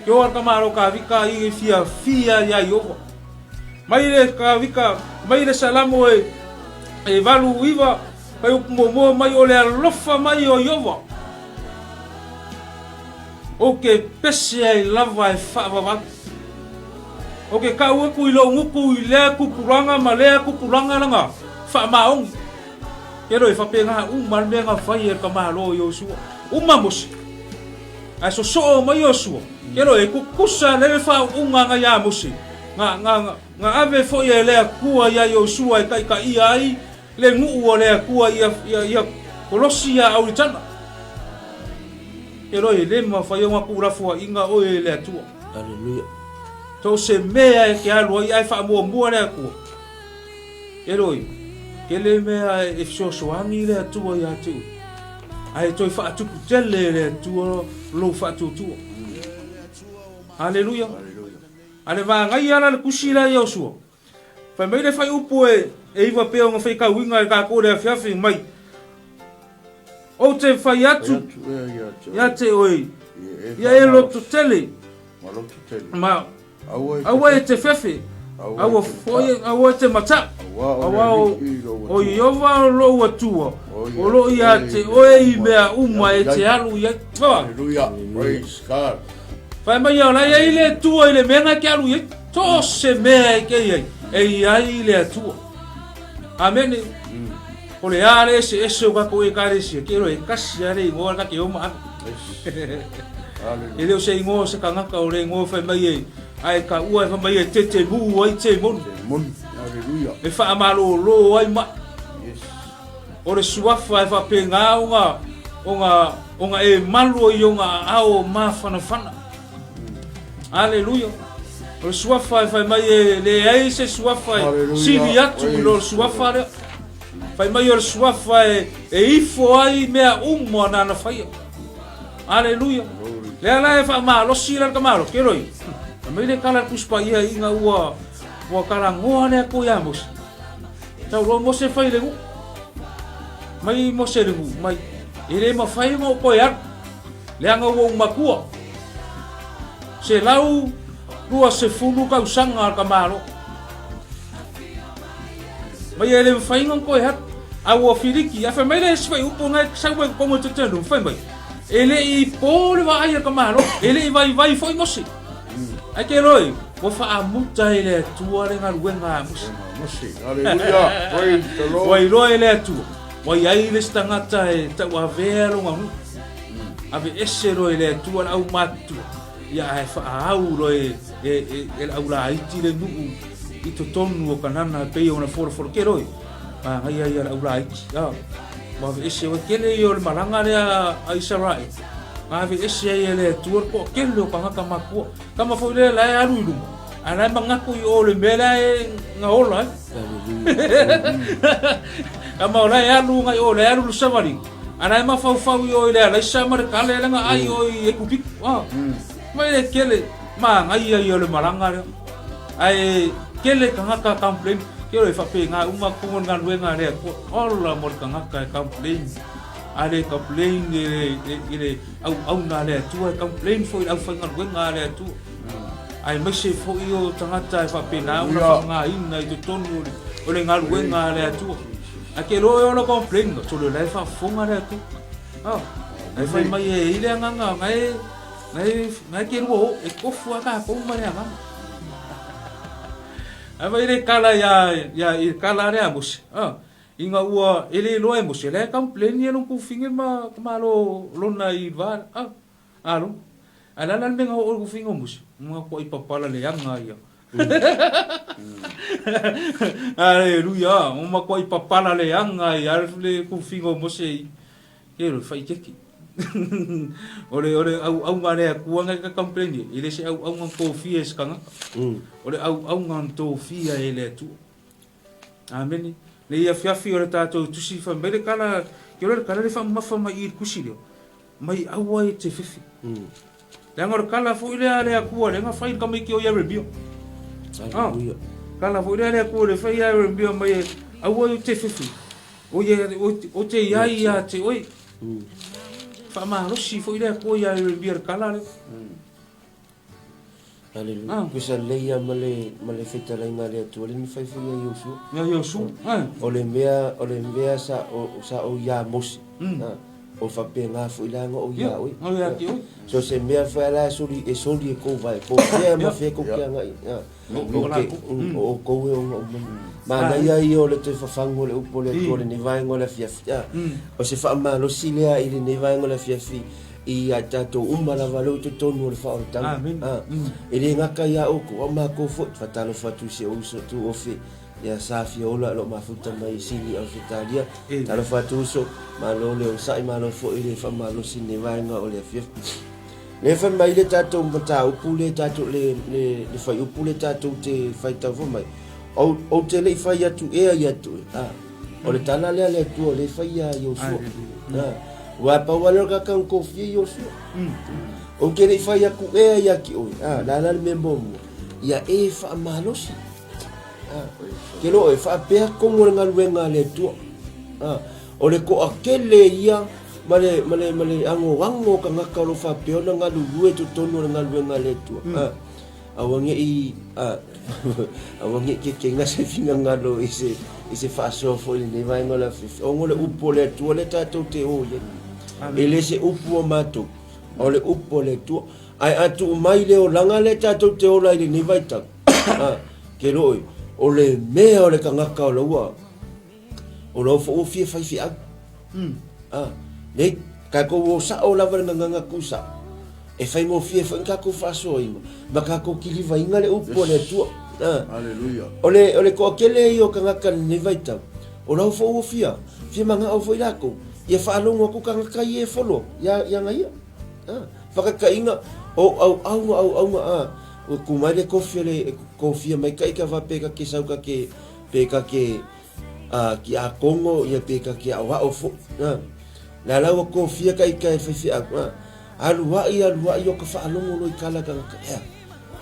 I oa le tamaloa Kavika i fiafia iā Ieova. Mai le Kavika, mai le Salamo e, e 89, fai upu muamua mai o le alofa mai o Ieova. Ou te pese ai lava e faavavau. Ou te kau aku i lou gutu i lea tupulaga ma lea tupulaga laga faamaoni. Ke loa e faapena uma le mea na fai e le tamaloa o Iosua. Uma Mose. Ae sosoo mai Iosua. Ke loa e tutusa lele faauuga na iā Mose. Na, na, na ave foi e le Atua iā Iosua e taitaia ai le nuu o le Atua ia, ia, ia kolosi ia auritana. Ke loa e le mafai ona tuulafoaiga oe e le Atua. Aleluia. So se mea e te alu ai ae faamuamua le Atua. Ke loa, ke le mea e fesoasoani le Atua ia te oe. Ae toe faatupu tele e le Atua lou faatuatua. Aleluia. A le vagaia la le tusi lea Iosua. Fai mai le fuaiupu e, e iva pea ona faitauina e tatou i le afiafi mai. Ou te fai atu ia te oe, ia e loto tele, ma aua e te fefe, Aua foi aua e te mataʻu, auā o Ieova o lou Atua, o loo iā te oe i mea uma e te alu i ai. Fai mai o la e iai le Atua i le mea na e te alu i ai. So o se mea e te i ai, e iai le Atua. Amene. O le a le eseese o tatou Ekalesia, ke iloa e tasi lava le igoa ta te o ma ave. E le o se igoa o se tagata o le igoa fai mai e ae taua e fai mai e tetemu ai temoni. Temoni. Hallelujah. E faamalolo ai mai. Yes. O le suafa e faapena ona ona ona e malu ai i ona aao mafanafana. Aleluia. O le suafa e fai mai e leai se suafa e sili atu i lo le suafa lea. Fai mai o le suafa e, e ifo ai mea uma nana faia. Aleluia. Lea la e faamalosi la le tamalo, ke roi. Fai mai le kala le Tusi Paia ina ua ua talanoa le Atua ia Mose. Tau loa Mose fai le nuu. Mai Mose le nuu, mai. E le mafai ona ou toe alu. Leaga ua ou matua. 120 tausaga o le tamalo. Mai e le mafai ona toe alu. A ua filiki, a fai mai le isi fuaiupu na e sau ai i totonu o le talitonuga, fai mai, e le i po le vaai a le tamalo, e le i vaivai foi Mose. Ae ke iloa ai, ua faamuta e le Atua le galuega a Mose. Mose, hallelujah, praise the Lord. Ua iloa e le Atua, ua i ai le isi tagata e tauavea lona nuu. Aveese loa e le Atua le aumatutua, ia ae faaau loa e, e, e, e le aulaiti le nuu i totonu o Kanana e pei ona folafola. Ke loe, manaia ia le aulaiti. Ah, ua aveese oe tele ia o le malaga lea a Isarae. Na aveese ai e le Atua le toatele o tagata matutua. Tama foi lea la e alu i luma, ae la e manatu i o le mea lea e na ola ai. Tama o la e alu ngai o, la e alu le savaliga. A la e mafaufau i o i le alaisa ma le kale lea na ai o i Ekupitu. Ah. Mai le kele, manaia ia o le malaga lea. Ae kele tagata complain, ke o e faapena uma tonu o le galuega a le Atua. Ola mo le tagata e complain. A le complain i le, i le auauna a le Atua, e complain foi i le aufaigaluega a le Atua. Aemaise foi o tagata e faapena ona faaaogaina i totonu o le, o le galuega a le Atua. Ae ke iloa e ola complain, sole o la e faafofoga le Atua. Ah, e fai mai e i le agaga, na e, na e, na e ke lua o, e tofu lava tatou ma le agaga. Ae fai le kala ia, ia, i le kala lea a Mose. Ah, ina ua e le iloa e Mose, la e complain ia lona tuafafine ma malo lona i le va, ah, alo. Ae le a la le mea na oo i le tuafafine o Mose? Matuai papala leaga ia. Aleluia! Ua matuai papala leaga ia le tuafafine o Mose i e le faitete. O le o le auauga a le Atua na ka complain e le se auauga na tofia e se tagata. O le auauga na tofia e le Atua. Amene. Nei afiafi o le tatou tusi fai mai le tala, ke le tala le faamamafa mai i le tusi lea. Mai aua e te fefe. Leaga o le tala foi lea a le Atua lea na fai i le tamaiti o Ieremia. Aleluia. Tala foi lea a le Atua le fai ia Ieremia mai e aua e te fefe. O ia o te iai ia te oe. Faamalosi foi le Atua ia Ieremia le tala lea. Aleluia. Ah. Tusa lelei lava ma le, ma le fetalaiga a le Atua lea na fai foi ia Iosua. Ia Iosua. Ah. O le mea, o le mea sa o, sa ou iā Mose. Ah, o faapena foi la na ou iā oe. O ia te oe. So se mea foi la e soli, e soli e kou vae, po o fea ma fea kou ke agai. Ah. O O ke, o outou e ona uma. Manaia ia o le toe fafagu o le upu o le Atua i lenei vaega o le afiafi. Ah. O se faamalosi lea i lenei vaega o le afiafi i a tatou uma lava lea ua i totonu o le faaolataga. E le gata ia outou, a o matou foi, faatalofa atu i si ou uso tuofe ia Sa Fiola o lo o mafuta mai i Sini Ausetalia. Talofa atu uso, malo le onosai, malo foi le faamalosi i lenei vaega o le afiafi. Lea fai mai le tatou mataupu le tatou le le le fuaiupu le tatou te faitau foi mai, ou ou te le i fai atu ea ia te oe. A, o le tala lea a le Atua o lea e fai ia Iosua. A, aua e pau lava lea o le tagata na tofia Iosua. Ou te le i fai atu ea ia te oe. A, o le a la le mea muamua? Ia e faamalosi. A, ke loa oe, faapea tonu o le galuega a le Atua. A, o le toatele ia ma le, ma le, ma le anoano o tagata o lo o faapea ona galulue i totonu o le galuega a le Atua. A, Aua ne i aua ne i kekega se finagalo i se i se faasoa foi i lenei vaega o le afiafi. Ona o le upu a le Atua lea tatou te o i ai. E le se upu a matou, a o le upu a le Atua. Ae a tuu mai le olaga lea tatou te ola ai i lenei vaitau, ke loi, o le mea o le tagata o laua, o lau foi ua fia faifeau. Nei, tatou o sao lava le gagana tuusao, e faigofie foi ona tatou faasoaina ma tatou kilivaina le upu a le Atua. Hallelujah. O le, o le toatele ia o tagata i lenei vaitau, o lau foi ua fia, fia manao foi latou, ia faalogo atu tagata ia e follow ia, ia ia. Whakatainga, o auaunga, auaunga, a, ua tu mai le kofi o le kofia maikaʻi ka faapea ka ke sau ka ke, pe ka ke, a, ki akongo, ia pe ka ke aoao foʻi, a. La la ua kofia ka ika e faifeau, a. Alu ai, alu ai o ka faalogo loa i kala tagata, ea,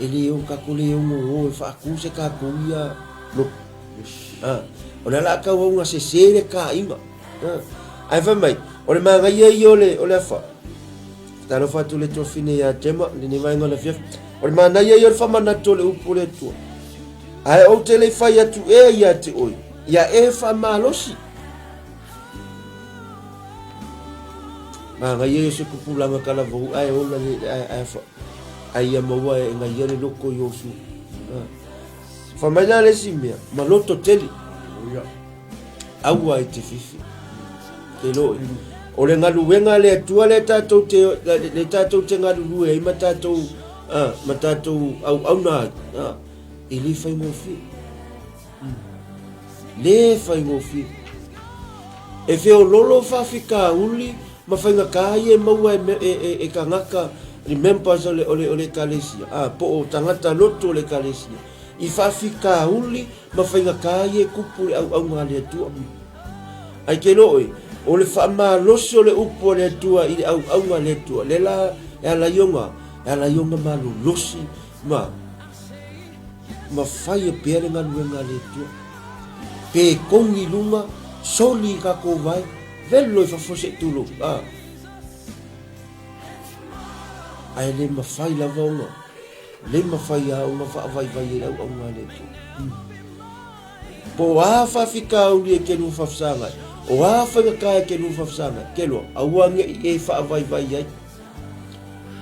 e le o kako le ono o e faaku se kākou ia lotu. A, o le ala a tau auga sese le kāiga. A, ae fai mai, o le manaia ia o le, o le afa, Talofa atu le tuafine ia Gemma, lenei vaega o le afiafi. O le manaia ia o le faamanatu o le upu o le Atua. Ae ou te le i fai atu ea ia te oe, ia e faamalosi. Manaia ia o se tupulaga talavou ae ola le, ae, ae, fa, ae ia maua e gaia le loko i ou sua. Fai mai la le isi mea, ma loto tele. Aua e te fifi. Te loi. O le galuega a le Atua lea tatou te, le tatou te galulue ai ma tatou, ma tatou auauna ai, e le faigofie. Le faigofie. E feololo faafitauli ma faigata ia e maua e, e, e, e tagata, ni members o le, o le, o le ekalesia, po o tagata lotu o le ekalesia, i faafitauli ma faigata ia e tupu i le auauga a le Atua. Ai ke loe, o le faamalosi o le upu a le Atua i le auauga a le Atua, le la e ala i ona, e ala i ona malolosi ma, ma fai e pea le galuega a le Atua. Pe kogi i luga, soli i kākou vai, velo i fafo se i tulou. Ae le mafai lava ona, le mafai lava ona faavaivai e le auauga a le Atua. Po o a faafitauli e te lua faafesagai, o a faigata e te lua faafesagai, ke loa, aua ne i e faavaivai ai.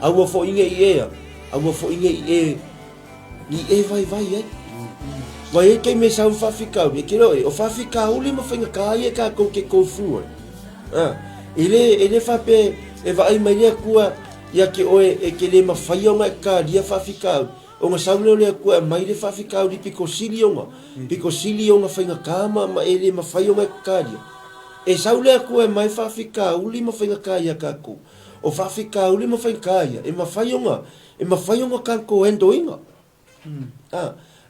Aua foi ne i e, aua foi ne i e, i e vaivai ai. Vai ai taimi e sau faafitauli, e te loa e, o faafitauli ma faigata ia tatou te go through ai. E le, e le faapea e vaai mai le Atua ia te oe e te le mafaia ona e talia faafitauli, Ona sau lea o le Atua e aumai le faafitauli pito sili ona, pito sili ona faigata ma, ma e le mafai ona e talia. E sau le Atua e aumai faafitauli ma faigata ia tatou. O faafitauli ma faigata ia, e mafai ona, e mafai ona tatou handle ina.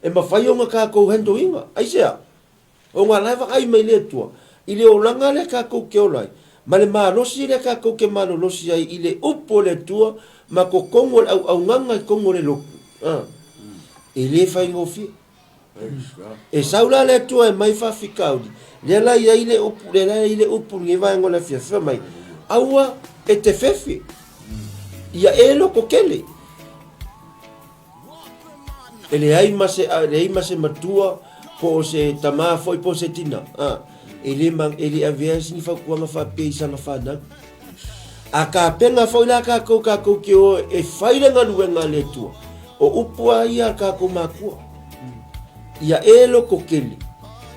E mafai ona tatou handle ina. Aisea? Ona la e vaai mai le Atua i le olaga lea tatou te ola ai, ma le malosi lea tatou te malolosi ai i le upu o le Atua ma totonu o le auaunaga i totonu o le lotu. E le faigofie. E sau la le Atua e mai faafitauli, lea la i ai le upu, lea la i ai le upu i lenei vaega o le afiafi, fai mai, aua e te fefe, ia e loko tele. E leai ma se, leai ma se matua po o se tamā foi po o se tina, a, e le, ma, e le avea sini fautuaga faapea i sana fanau. A kapena foi la kākou, kākou ke o e fai le galuega a le Atua, o upu a ia a kākou makua. Ia e loko kele,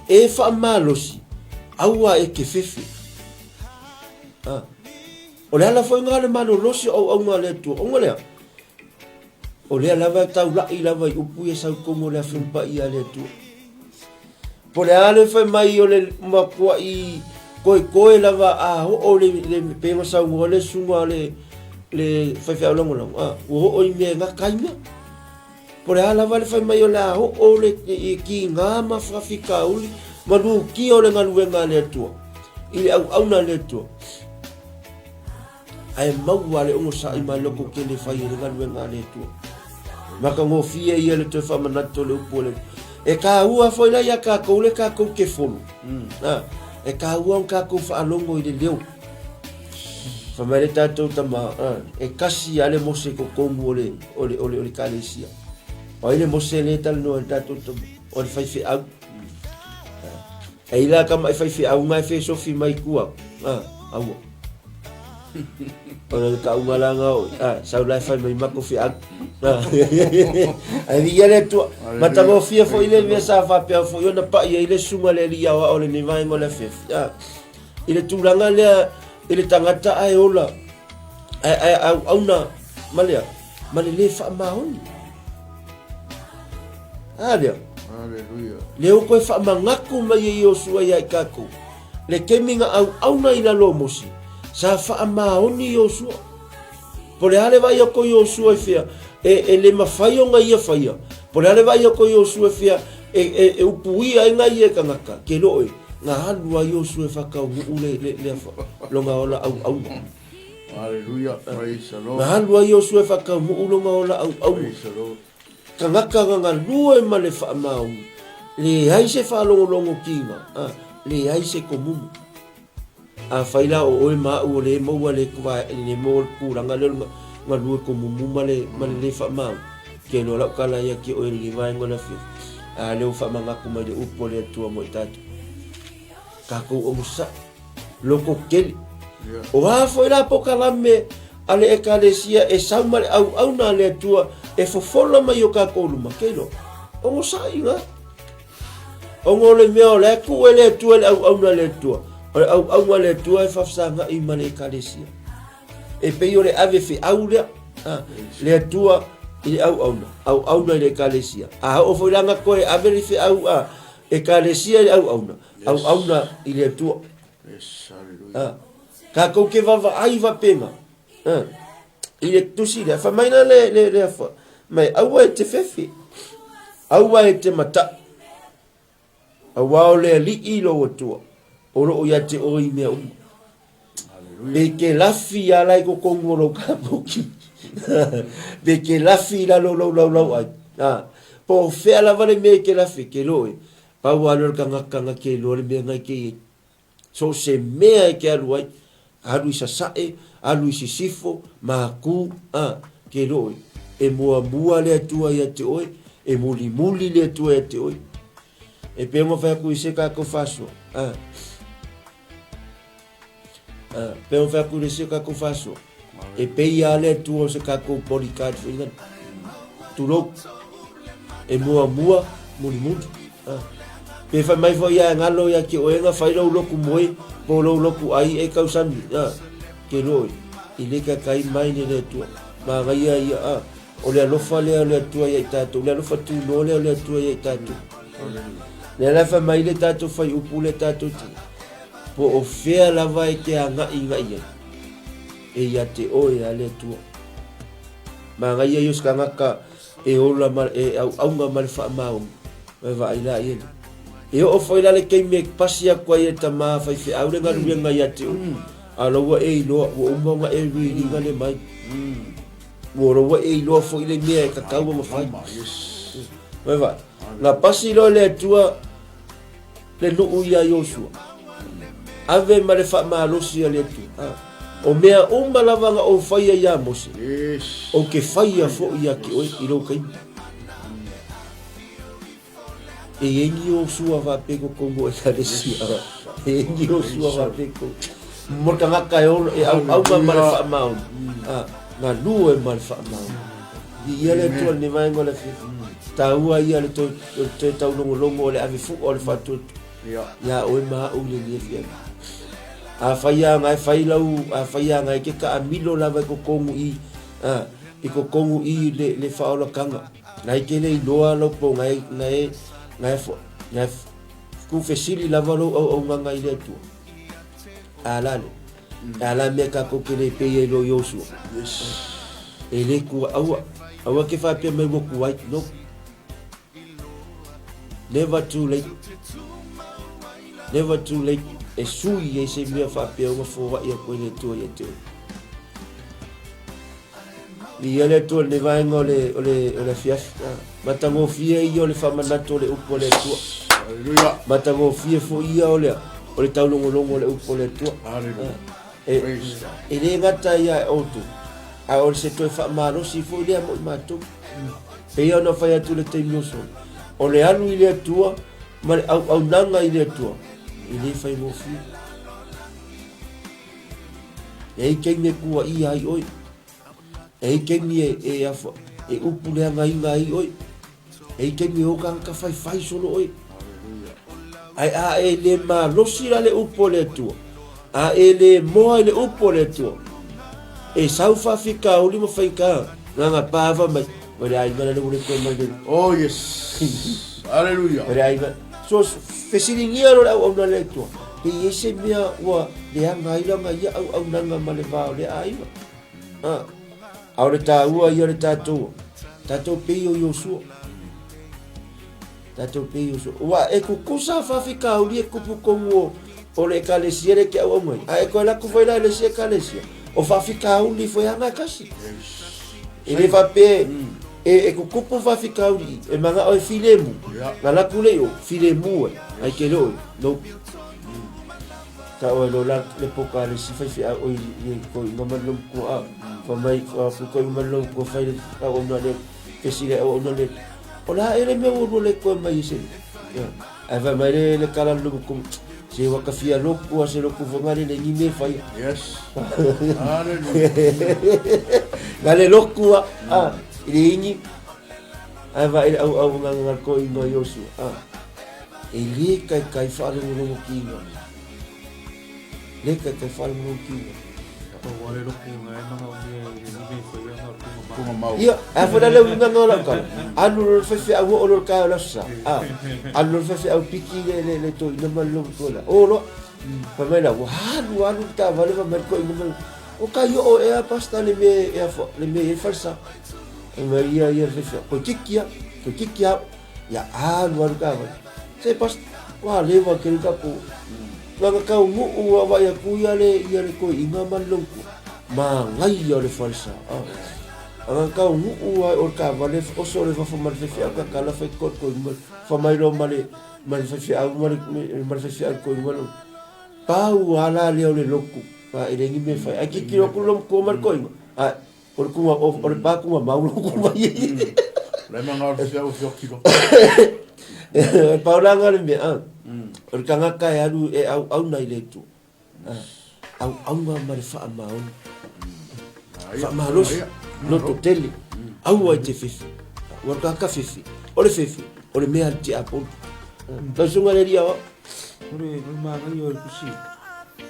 e faamalosi, aua e ke fefe. A, o le ala foi ngā le malolosi o auauna a le Atua, ona lea, O lea lava e taulaʻi lava i upu ia sau tonu o le Afioga Paia a le Atua. Po le a le fai mai o le matuaʻi koekoe lava a oo le, le pei ona saunoa le susuga le, le faifeau lagolago, a, ua oo i mea e gata ai mea. Po le a lava le fai mai o le a oo le i kiga ma faafitauli ma lukia o le galuega a le Atua, i le auauna a le Atua. Ae maua le onosai ma le loko tele fai e le galuega a le Atua. Matagofie ia le toe faamanatu o le upu o le E kāua foi la ia kākou le kākou ke folo. E kāua ona kākou faalogo i le leo. Fai mai le tātou tama, e kasi a le Mose i totonu o le, o le, o le, o le ekalesia. O ai le Mose lea e talanoa i le tatou tama? O le faifeau. E i la tama i faifeau nga e fesofi mai tua. Ah, aua. O le taʻuga la nga oi. Ah, sau la e fai mai mako feau. Ah. Ai viia le Atua. Matagofie foi le mea sa faapea foi ona paʻi ai le susuga le alii aoao o lenei vaega o le afiafi. Ah. I le tulaga lea i le tagata ae ola ae ae auauna ma lea ma le lē faamaoni. A lea. Hallelujah. Lea ua toe faamanatu mai e Iosua ia i tatou le taimi na auauna i lalo o Mose, sa faamaoni Iosua. Po o le a le vaai atu o Iosua i fea, e, e le mafai ona ia faia. Po o le a le vaai atu o Iosua i fea, e, e, e upuia ai nai ia tagata, ke loe, na alu a Iosua e faataunuu le, le, le, lona ola auauna. Hallelujah. Praise the Lord. Na alu a Iosua e faataunuu lona ola auauna. Praise the Lord. Tagata na galue ma le faamaoni, leai se faalogologo kiga, a, leai se komumu. Afai la o oe ma a'u o lea e maua le le maua le tulaga lea o le galue komumu ma le ma le lē faamaoni, ke iloa lau tala ia te oe i lenei vaega o le afiafi, a lea ua faamanatu mai le upu a le Atua mo i tatou. Tatou onosai, loko tele. O a foi la pokalame a le Ekalesia e sau ma le auauna a le Atua e fofola mai i o tatou luma, ke iloa, onosai ga. Ona o le mea o la e tuu e le Atua le auauna a le Atua, o le auauna a le Atua e faafesaga'i ma le Ekalesia. E pei o le ave feau lea, a, le Atua i le auauna, auauna i le Ekalesia. A oo foi la na toe ave le feau a Ekalesia i le auauna, auauna i le Atua. Yes, hallelujah. A, tatou ke vaavaai faapena, a, i le tusi lea, fai mai la le, le, le afa, mai aua e te fefe, aua e te mataʻu, auā o le Alii lou Atua, o loo ia te oe i mea uma. Pe ke lafi ia la i totonu o lou kapoki, pe ke lafi i lalo o lou laulauai, a, po o fea lava le mea e ke lafi, ke loe, pau lava lea o le tagata na te iloa le mea na e te i ai. So o se mea e te alu ai, alu i sasae, alu i sisifo, makū, a, ke loe, e muamua le Atua ia te oe, e mulimuli le Atua ia te oe. E pei ona fai atu i se tatou faasoa, a, a, pei ona fai atu i le isi o tatou faasoa, e pei lava le Atua o se tatou bodyguard foi lea, tulou, e muamua, mulimuli, a. Pe fai mai foi ia e galo ia te oe na fai lou lotu moe, po o lou lotu ai e tausami, a, ke loe, i le taitai mai le le Atua. Manaia ia, a, o le alofa lea o le Atua ia i tatou, le alofa tunoa lea o le Atua ia i tatou. Lea la e fai mai le tatou fuaiupu lea tatou te, po o fea lava e te agai agai ai, e ia te oe lava le Atua. Manaia ia o se tagata e ola ma e auauna ma le faamaoni, ma e vaai la i ai. E oo foi la le taimi e pasi atu ai e tama faifeau le galuega ia te oe, a o la ua e iloa ua uma ona e riliga le mai. Ua la ua e iloa foi le mea e tatau ona fai. Ma e vaai, na pasi loa le Atua le nuu ia Iosua, ave ma le faamalosi a le Atua. O mea uma lava na ou faia iā Mose, ou te faia foi ia te oe i lou taimi. E i ai ni Iosua faapea i totonu o Ekalesia. E i ai ni Iosua faapea i totonu. Mo le tagata e ola, e auauna ma le faamaoni. A, galue ma le faamaoni. Viia le Atua i lenei vaega o le afiafi. Taua ia le toe, le toe taulogologo o le ave fua o le faatuatua. Ia oe ma au i lenei afiafi. Afai lava na e fai lau, afai lava na e te taamilo lava i totonu i, a, i totonu i le, le faaolataga, na e te le iloa lau po na e, na e, na e, na e tuufesili lava lou auaunaga i le Atua. A la le. A la mea tatou te le pei ai loa Iosua. Yes. E le tua, aua, aua ke faapea mai ua tuai. No. Never too late. Never too late e sui ai se mea faapea ona foai atu ai le Atua ia te oe. Viia le Atua i lenei vaega o le, o le, o le afiafi. Matagofie ia o le faamanatu o le upu a le Atua. Hallelujah. Matagofie foi ia o le, o le taulogologo o le upu a le Atua. Hallelujah. E, Praise God. e le gata ia e outou, a o se toe faamalosi foi lea mo i matou. Pei ona fai atu le taimi o sola, o le alu i le Atua ma le auaunaga i le Atua, e le faigofie. E ai taimi e kuaia ai oe. E ai taimi e, e, afa, e upu leagaina ai oe. E ai taimi e o tagata faifai solo oe. Ae a e le malosi la le upu o le Atua, a e le moa i le upu o le Atua, e sau faafitauli ma faigata gagapa mai, o le aiga la le ua le toe mai le. Oh yes. Hallelujah. O le aiga. So, fesiligia lo le auauna le Atua, pe i ai se mea ua leaga ai lana ia auaunaga ma le va o lea aiga. A, a o le taua ia o le tatou, tatou pei o Iosua. Tatou pei o Iosua. Ua e kukusa faafitauli e kupu tonu o, o le ekalesia le te auauna ai. A e toe alu atu foi la i le isi ekalesia, o faafitauli foi lava na e tasi. E le faapea e, e tutupu faafitauli i, e manao e filemu. Na alu atu lea i o, filemu ai, ae te le o i, no. Ta oe lo la le poka le si faifeau oi le toeaina ma le lomukua a, fai mai, fai toeaina ma le lomukua fai le auauna le kesi le auauna le, o le a ea le mea ua lua le toe mai ai se, ia. Ae fai mai le, le tala le lomukua, se ua ta fia lotu a se lotu foi na le le ni mea e faia. Yes. Hallelujah. Na le lotu a, a, i le ini, ae vaai le auau nga toeaina Iosua, a. E le taitai faalogologo kino. Le taitai faalogologo kino. Pau a le loku nga e manaomia i le nime i whai anga o le kunga mau. Ia, a foi la le uiga nga o lau tala. Alu lo le faifeau oo lo le taeao le aso sa. A, alu lo le faifeau piki le, le, le toeaina ma le lomatua la. O loa. Fai mai la, ua alu alu le taavale fai mai le toeaina ma le, o kai oo ea pastor le mea e afua, le mea e i ai le falesa. Fai mai ia, ia le faifeau, toeitiiti a, toeitiiti a. Ia alu alu taavale. Se pas ua leva tele tatou. Lana taunuu a vaai atu ia le ia le toeaina ma le lomatua. Manaia o le falesa. Ana taunuu a o le taavale oso le fafo ma le faifeau tatala fai koe ma fai mai loa ma le ma le faifeau ma le ma le faifeau le toeaina le pau a la lea o le lotu. E leai ni mea e fai. Ae tilotilo atu le lomatua ma le toeaina, ae O le kunga, o le pa kunga mau lo kunga i. Le manga o le fiau fio kilo. E paulanga le mea, a. O le tagata e alu e auauna i le Atua. Auauna ma le faamaoni. Faamalosi, loto tele, aua i te fefe. Ua le tagata fefe, o le fefe, o le mea a le tiapolo. Lau susuga i le alii aoao. O le manaia o le tusi,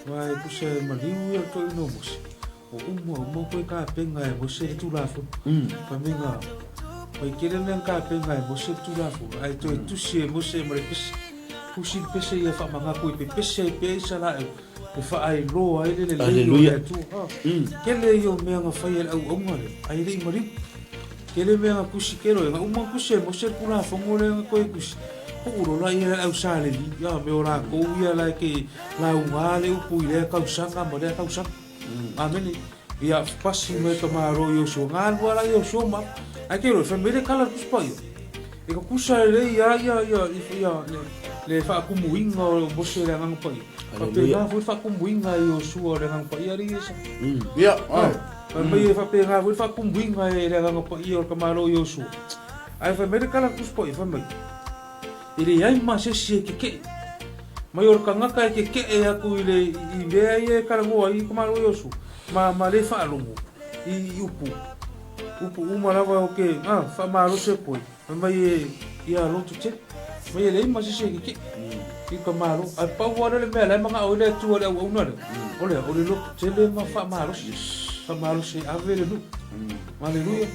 aua e tusa e maliu ia le toeaina o Mose. O uma uma koe kapenga e Mose le Tulafono. Fai mai nga, mai kele mea kapenga e Mose le Tulafono, ae toe tusi e Mose ma le pese. Tusi le pese ia whaamanga koe pe pese ai pea Isarael, e whaailoa ai le lelei o le Atua. Kele ia o mea nga whai e le auaunga le, ai le i mariu. Kele mea nga kusi kelo e nga uma kusi e Mose le Tulafono le nga koe kusi. Pu'ulo la ia le au sa Levi, ia me o rākou ia la e ke launga le upu i lea kausaga ma lea kausaga. Amene. Ia pasi mai ka malo i Iosua. Nga alua la Iosua ma. Ai ke roi, fai mai le kala le kusi paia. E ka kusa e le ia ia ia ia le le faakumuiga o Mose le Agaga Paia. Faapena foi le faakumuiga e Iosua o le Agaga Paia alii Esa. Ia, ai. Fai mai e faapena foi le faakumuiga e le Agaga Paia o le tamaloa Iosua. Ae fai mai le kala le Tusi Paia, fai mai, E leai ma se isi e kekeʻe. Mai o le tagata e kekeʻe atu i le i mea ia e talanoa ai ka Malo Iosua, ma ma le faalogo i i upu, upu uma lava o ke a faamalosi atu ai, fai mai e ia loto tele. Mai e leai ma se isi e kekeʻe i ka Malo. Ae pau lava lea le mea la e manao ai le Atua i le auauna lea, o le a? O le loto tele ma faamalosi, faamalosi e ave le nuu. Aleluia.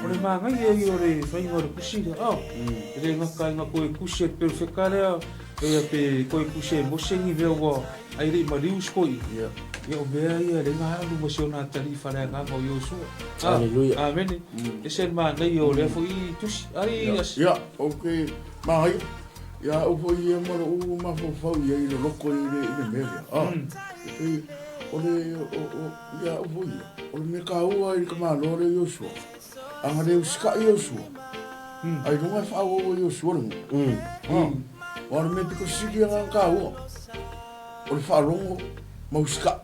O le manaia ia o le faiga o le kusi lea. Oh, e le gata ina koe kusi e le perofeta lea, ia pe koe kusi e Mose ni mea ua ai le i maliu se koe. Yeah. Ia o mea ia le nga alu ma si ona atalii faleagaga o Iosua. Ah, Aleluia. Amene. Ese le manaia o lea foi tusi. Ai, Yeah. as. Yeah, okay. Manaia. Ia au foi ia ma lou mafaufau i ai i le loko i le, i le mea lea. Ah. E, o le, o, o, Ia au foi ia, o le mea taua i le tamaloa lea Iosua, a na le usitaʻi Iosua, ailoga e faaauau ai Iosua le nuu. Aua o le mea pito sili lena ona taua, o le faalogo ma usitaʻi.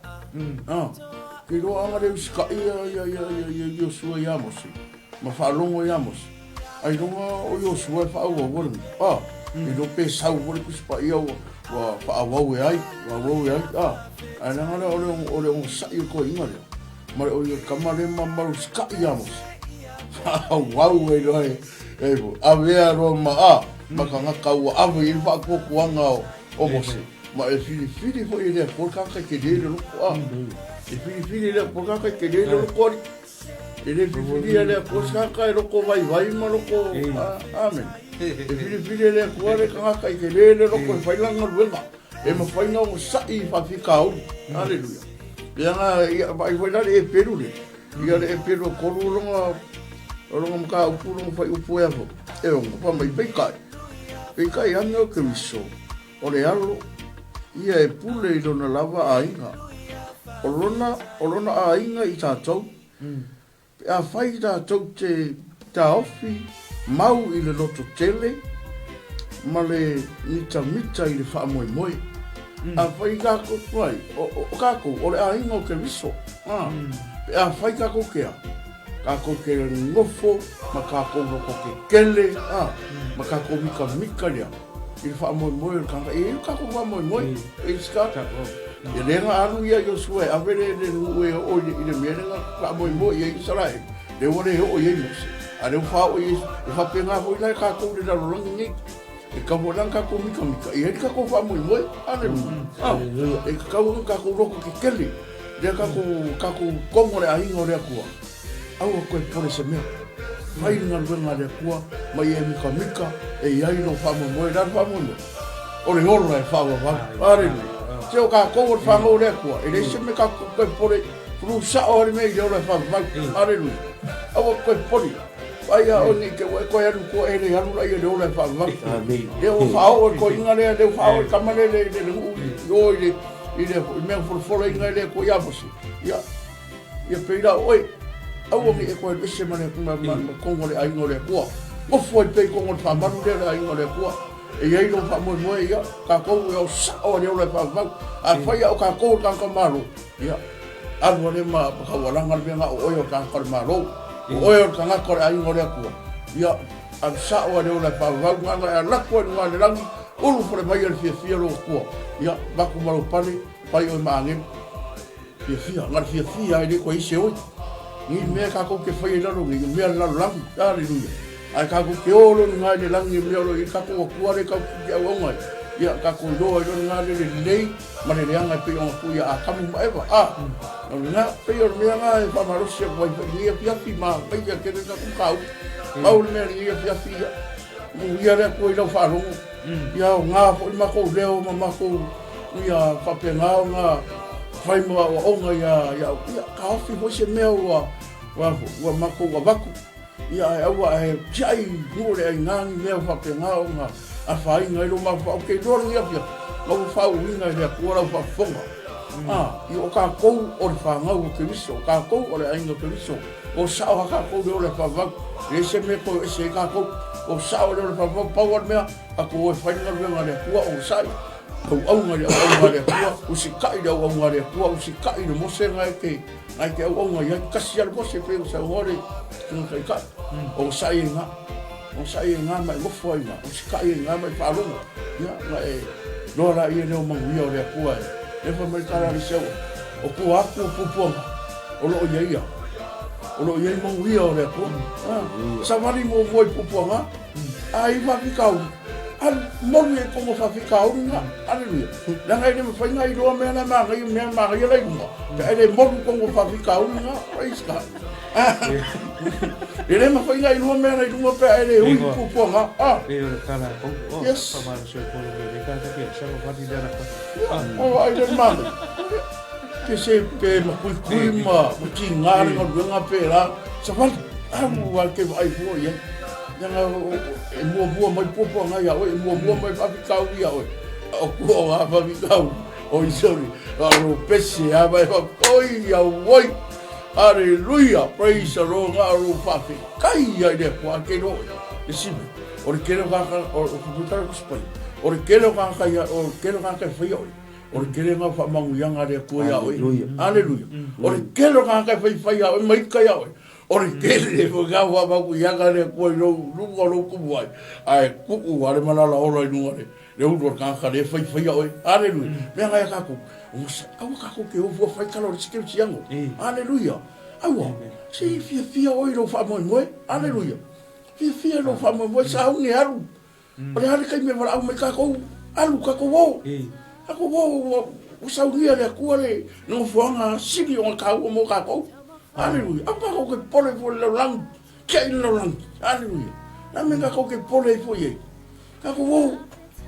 Ou te iloa a na le usitaʻi Iosua ia Mose ma faalogo ia Mose, Ailoga o Iosua e faaauaua le mea, a, e iloa pe sau foi le Tusi Paia ua, ua faaauau e ai, faaauau e ai, a. Ae leaga lea o le, o le onosai o le toeaina lea, ma le, oi le tama lea ma, ma usitai ia Mose. Faaauau ai loa e, e avea loa ma, a, ma tagata ua ave i ai le faatuatuaga o, o Mose. Ma e filifili foi e le Atua le tagata e tele le loto, a. E filifili e le Atua le tagata e tele le loto, alii. E le filifilia e le Atua se tagata e loto vaivai ma loto, amen. E filifili e le Atua le tagata e tele le loto e fai lana galuega, e mafai ona onosai i faafitauli. Aleluia. Leaga, ia, vaai foi la le Eperu lea. Ia le Eperu e tolu o lona, o lona mataupu, lona fuaiupu ea foi. E ono, fai mai, peitai, peitai ane o Keriso, O le alo ia e pule i lona lava aiga, o lona, o lona aiga i tatou, pe afai tatou te taofi mau i le loto tele ma le mitamita i le faamoemoe. Afai tatou, ai, o, o, o tatou, o le aiga o Keriso, a, pe afai tatou te a, tatou te nofo ma tatou loto tetele, a, ma tatou mitamita lea, i le faamoemoe o le tagata. E i ai lo tatou faamoemoe, praise God. E le na alu ia Iosua e ave le le nuu e oo i le mea lea na faamoemoe i ai Isaraelu, lea ua le oo i ai Mose, a lea ua faaoo i ai, e faapena foi la tatou i le lalolagi nei. E tatau foi la ona tatou mitamita, e i ai le tatou faamoemoe. Aleluia. Ah, e tatau ona tatou loto tetele, lea tatou tatou togo le aiga o le Atua. Aua toe pole se mea. Fai le galuega a le Atua ma ia e mikamika e i ai lou faamoemoe. O le a le faamoemoe? O le ola e faavavau. Aleluia. Se o tatou o le fanau o le Atua, e leai se mea tatou te toe pole, flu sao lava le mea i le ola e faavavau. Aleluia. Aua te toe pole. Vaai a oe nei te ua e toe alu i tua e le alu laia i le ola e faavavau. Lea ua faaoo e le toeaina lea, lea ua faaoo e le tama lea le le nuu i o i le i le mea na folafolaina e le Atua ia Mose. Ia, Ia pei la o oe, aua ne i e toe alu ese ma le ma, ma, ma totonu o le aiga o le Atua. Nofo ai pea i totonu o le faamalu lea o le aiga o le Atua. E i ai lou faamoemoe, ia, tatou e o sao a le ola e faavavau. Afai a o tatou o le tagata Malo, ia, alu ale ma, ma taualaga le mea na o oe o le tagata o le Malo. O oe o le tagata o le aiga o le Atua. Ia, alu sao a le ola e faavavau, gana e alu atu ai i luga o le lagi, ulu fale mai e le fiafia lou Atua. Ia, avatu ma lou pale, fai oe ma agelu. Fiafia, na o le fiafia lava e le toe i ai se oi. Nei mea tatou te faia i lalo nei, o mea a le lalolagi. Aleluia. Ae tatou te o loa i luga i le lagi i mea o lo o i ai le tatou Atua lea tatou te auauna ai. Ia, tatou iloa ai loa lena le lelei ma le leaga e pei ona tuu ia Atamu ma Eva. A, o lena, pei o le mea lena e faamalosi atu ai foi i lenei afiafi ma aemaise a tele tatou mataupu. Pau le mea i lenei afiafi, ia, manuia le Atua i lau faalogo. Ia aoga foi matou leo ma matou Ia faapena ona fai mo aoaoga ia ia ia taofi foi se mea ua ua ua matou avatu ia ae aua ae tiai nuu le aiga ni mea faapena ona afaina ai lou mafaufau. Ou te iloa lenei afiafi na ua faauuina e le Atua lau faafofoga. A, ia o tatou o le fanau o Keriso, o tatou o le aiga o Keriso, o sao a tatou le ola e faavavau. E leai se mea e toe ese ai tatou, o sao le ola e faavavau, pau lava le mea, tatou o e fai le galuega a le Atua, onosai. Auauna i le auauna a le Atua, usitai i le auauna a le Atua, usitai i le Mose na e te, na e te auauna i ai. Tasi lava le Mose pei ona saunoa le Susuga Taitai. Onosai ai i ina, onosai ai i ina ma e nofo ai i ina, usitai ai i ina ma e faalogo. Ia, ona e iloa laia lea o manuia o le Atua e. Lea fai mai le tala a le isi auauna, o tua atu o puapuaga, o lo o i ai a? O lo o i ai manuia o le Atua. Ah, savali muamua i puapuaga, A i faafitauli, alu moni ai koga faafitauli na. Aleluia. Leaga e le mafai na iloa mea na manaia, mea manaia la i luga, pe a e le moni koga faafitauli na. Praise God. E le mafai na iloa mea na i luga pe a e le ui puapuaga. Ah. Pei o le tala a Paulo, oh, Yes. faamalosi o le polo mea le tagata pe sama vali le alaka. Ah. Oh, ai le manaia. Pe se pe makuikui ma ma tiga le galuega pela, savali, alu a ke vaai fua i ai. Leaga e muamua mai puapuaga ia oe, e muamua mai faafitauli ia oe. O kua o ngā faafitauli, oi sorry, a o lo pese a mai fa, oi auoi, Hallelujah, praise the Lord, ngā o lo faafetai ia i le Atua, ke iloa oe, le sime, o le tele o kāka, o le kusipai, o le tele o kāka ia, o le tele o kāka e whaia oe, O le tele o ngā whaamanuiaga a le Atua iā oe. Aleluia. O le tele o kāka e whaiwhai iā oe ma ika iā oe. O le tele le foi ka ua mau kuiaga le Atua i lou luga o lou tumu ai, ae tuu lava le malala ola i luga le le ulu o le tagata lea e faifaia oe. Aleluia. Mea na ia tatou, aua tatou te o fua fai tala o le isi kerisiano. Aleluia. Aua, se i fiafia oe i lou faamoemoe. Aleluia. Fiafia i lou faamoemoe, sauni e alu. O le a le taimi e valaau mai tatou, alu tatou o. Tatou o ua saunia e le Atua le nofoaga sili ona taua mo tatou. Aleluia. Aua tatou te popole foi i le lalolagi, tiai le lalolagi. Aleluia. O le a le mea tatou te popole ai foi ai? Tatou o,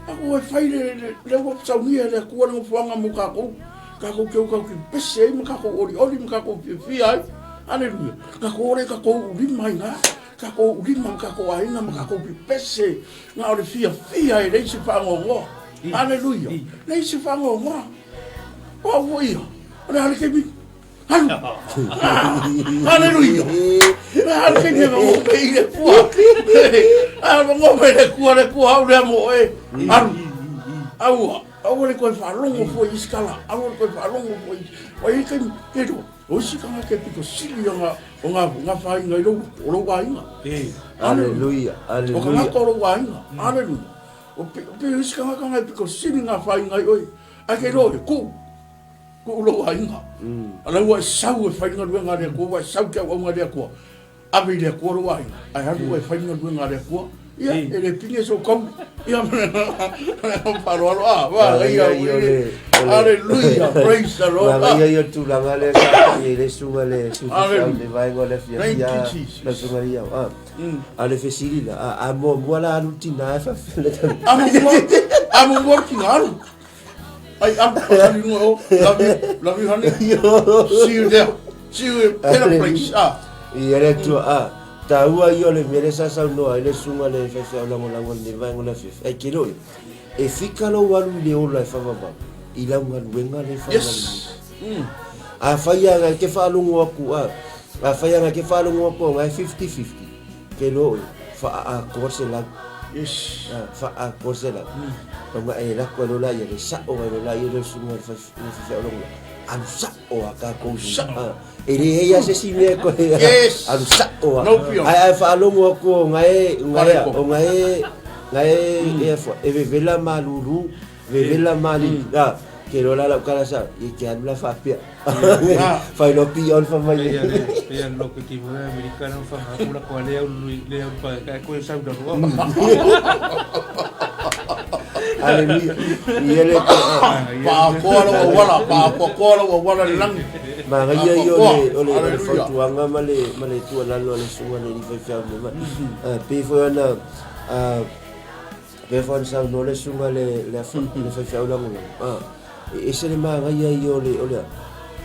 tatou o e fai le lea ua saunia e le Atua le nofoaga mo tatou. Tatou te o tatou te pepese ai ma tatou olioli ma tatou fiafia ai. Aleluia. Tatou o lea tatou ulima ai i ina. Takou lima ma takou aiga ma takou pepese na o le fiafia e leai se faanoanoa. Aleluia. Leai se faanoanoa. O au foi ia, o le a le taimi? Alu. Aleluia. O le a le taimi e magope i le Atua. A magope i le Atua, le Atua au lea mo oe. Alu. Aua. Aua le toe faalogo foi i isi tala. Aua le toe faalogo foi. Ua i ai taimi, e iloa. O isi tagata e pito sili ona o ngā, ngā whāinga i lou, o lou aiga. Aleluia, aleluia. O tagata o lou aiga. Aleluia. O pe, pe o isi tagata ngai pito sili ngā whāinga i oe. Ai kei loa, ku, ku lou aiga. Ala ua e sau e whai galuega a le Atua, ua e sau ke auaunga a le Atua. Ave i le Atua lou aiga, ae alu oe e fai galuega a le Atua. Ia, e le pine sou kaulu. Ia, ma le faaaloalo, a, manaia ia o le, Aleluia, praise the Lord. Manaia ia o le tulaga lea sa fai ai le susuga le Sui Faifeau i le vaega o le afiafi a lau susuga Liao. A, a o le fesili la, a, a muamua la alu le tina ae faapefea le tama? A muamua, a muamua le tina alu. Ai, alu, pasali luga o, love you, love you honey. See you there. See you in better place. Ah. Ia le Atua, a, taua ia o le mea lea sa saunoa ai le susuga le faifeau lagolago i lenei vaega o le afiafi. Ai ke loia, e fika lou alu i le ola e faavavau i lau galuega lea e fai Yes. Afai lava e te faalogo atu, a, afai lava e te faalogo atu o na e 50-50, ke loia, faaatoa se lau. Yes. Faaatoa se lau. Ona e lako ai loa laia, le sao ai loa laia lea o le susuga i le faifeau lagolago, alu sao. O a tatou ah, e leai lava se isi mea e toe Yes. alu sa'o a. No pio. Ae ae faalogo atu o gae gae Pareko. o gae gae e afua e vevela malulu vevela mali ah ke iloa la lau tala sa ia te alu la faapea. Ah. Failoa pi on fa mai. Pei a le pei a le loke ki mo Amerika na fa ha kula ko le au lui le au pa ka ko sa uda ro. Aleluia. Ia le ah. Paakoa lou auala, paakoakoa lou auala i le lagi. Manaia ia o le, o le, o le Aleluia. fautuaga ma le, ma le tuualalo a le susuga i le alii faifeau nei mai. Ah, pei foi ona, ah, pei foi ona saunoa le susuga le, le, le faifeau lagolago. Ah, e ese le manaia ia o le, o le,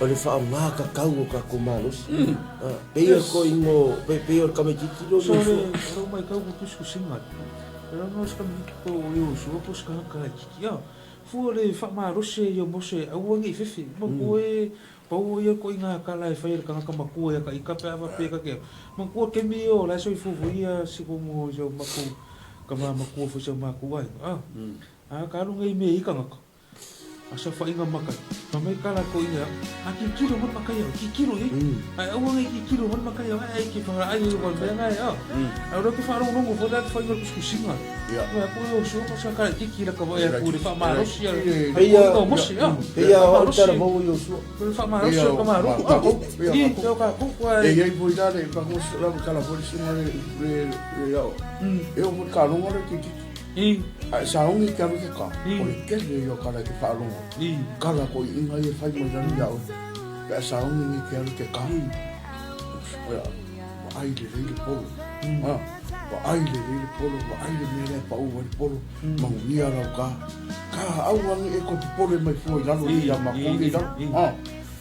o le faaaoga tatau o tatou malosi. Ah, pei o le koigo, pei, pei o le tamaitiiti lea o So le Iosu. ro mai kau ku tusi singa. Ro no ska mi ko Iosu ko ska ka ki ya. Fua le faamalosi ai o Mose aua nei fefe. Ma koe pau ia ko inga kala e fai le kangaka makua ia ka ika pe ava pe ka ke. Ma koe kemi o la so ifu ia si ko mo so maku ka ma makua fo so maku ai. Ah. Ah ka lu ngai me i kangaka. A sa whainga makai. Ma mai kala ko inga. A ki kilo mon makai au, ki kilo i. Ai aua ngai ki kilo mon makai au, ai ki whara ai i wan mea ngai au. Au rau ki whaarongo fo that whainga kuskusinga. Ia. Ia ko o so ko sa kala ki kila ka vai ku le whaamalosi a. Pei a- Ko mosi a. Pei a o tala vau o Iosua. Ko le whaamalosi a ka maro. I te o ka ku ko E ai. iai foi la le pa ko la kala foi le susuga le le le ao. E o foi kaloga le tititi. I Ae saogi ke alu ke ka. I. O le tele ia o kala e te faalogo. i Kala ko i inga ia e fai mai lalo ia oe. Pe a saogi ni ke alu ke ka. Ia, ua ai lelei le polo. Ha, ua ai lelei le polo, ua ai le mea lea e pau ai le polo. Manuia lau ka. Ka aua ne i e koe popole mai fua i lalo i ia makou i lalo. Ha,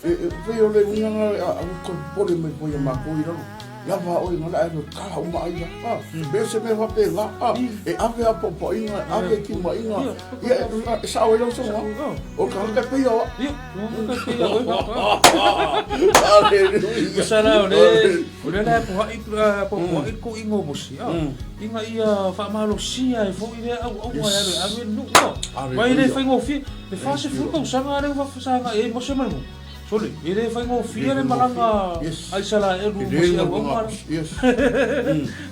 e, e, pei o le uiga na, a, aua e koe popole mai fua ia makou i lalo. Lava oe na lae alu kala uma ai la. Ha, pe se mea faapena. Ha, e ave a paupaiga, e ave timaiga. Ia, e sao ai lau soga. O ka haka pei o. Ia, no ka pei o. Aleluia. Sala o le o le la po hai po po ko ingo mosi. Inga ia faamalosia ai foi le au au ai alu alu nu. Mai le whaingo fi, le whase fu tausaga le wa fasanga e mose mai mo. Sole, e le faigofie le malaga a Isaraelu ma si auauna lea.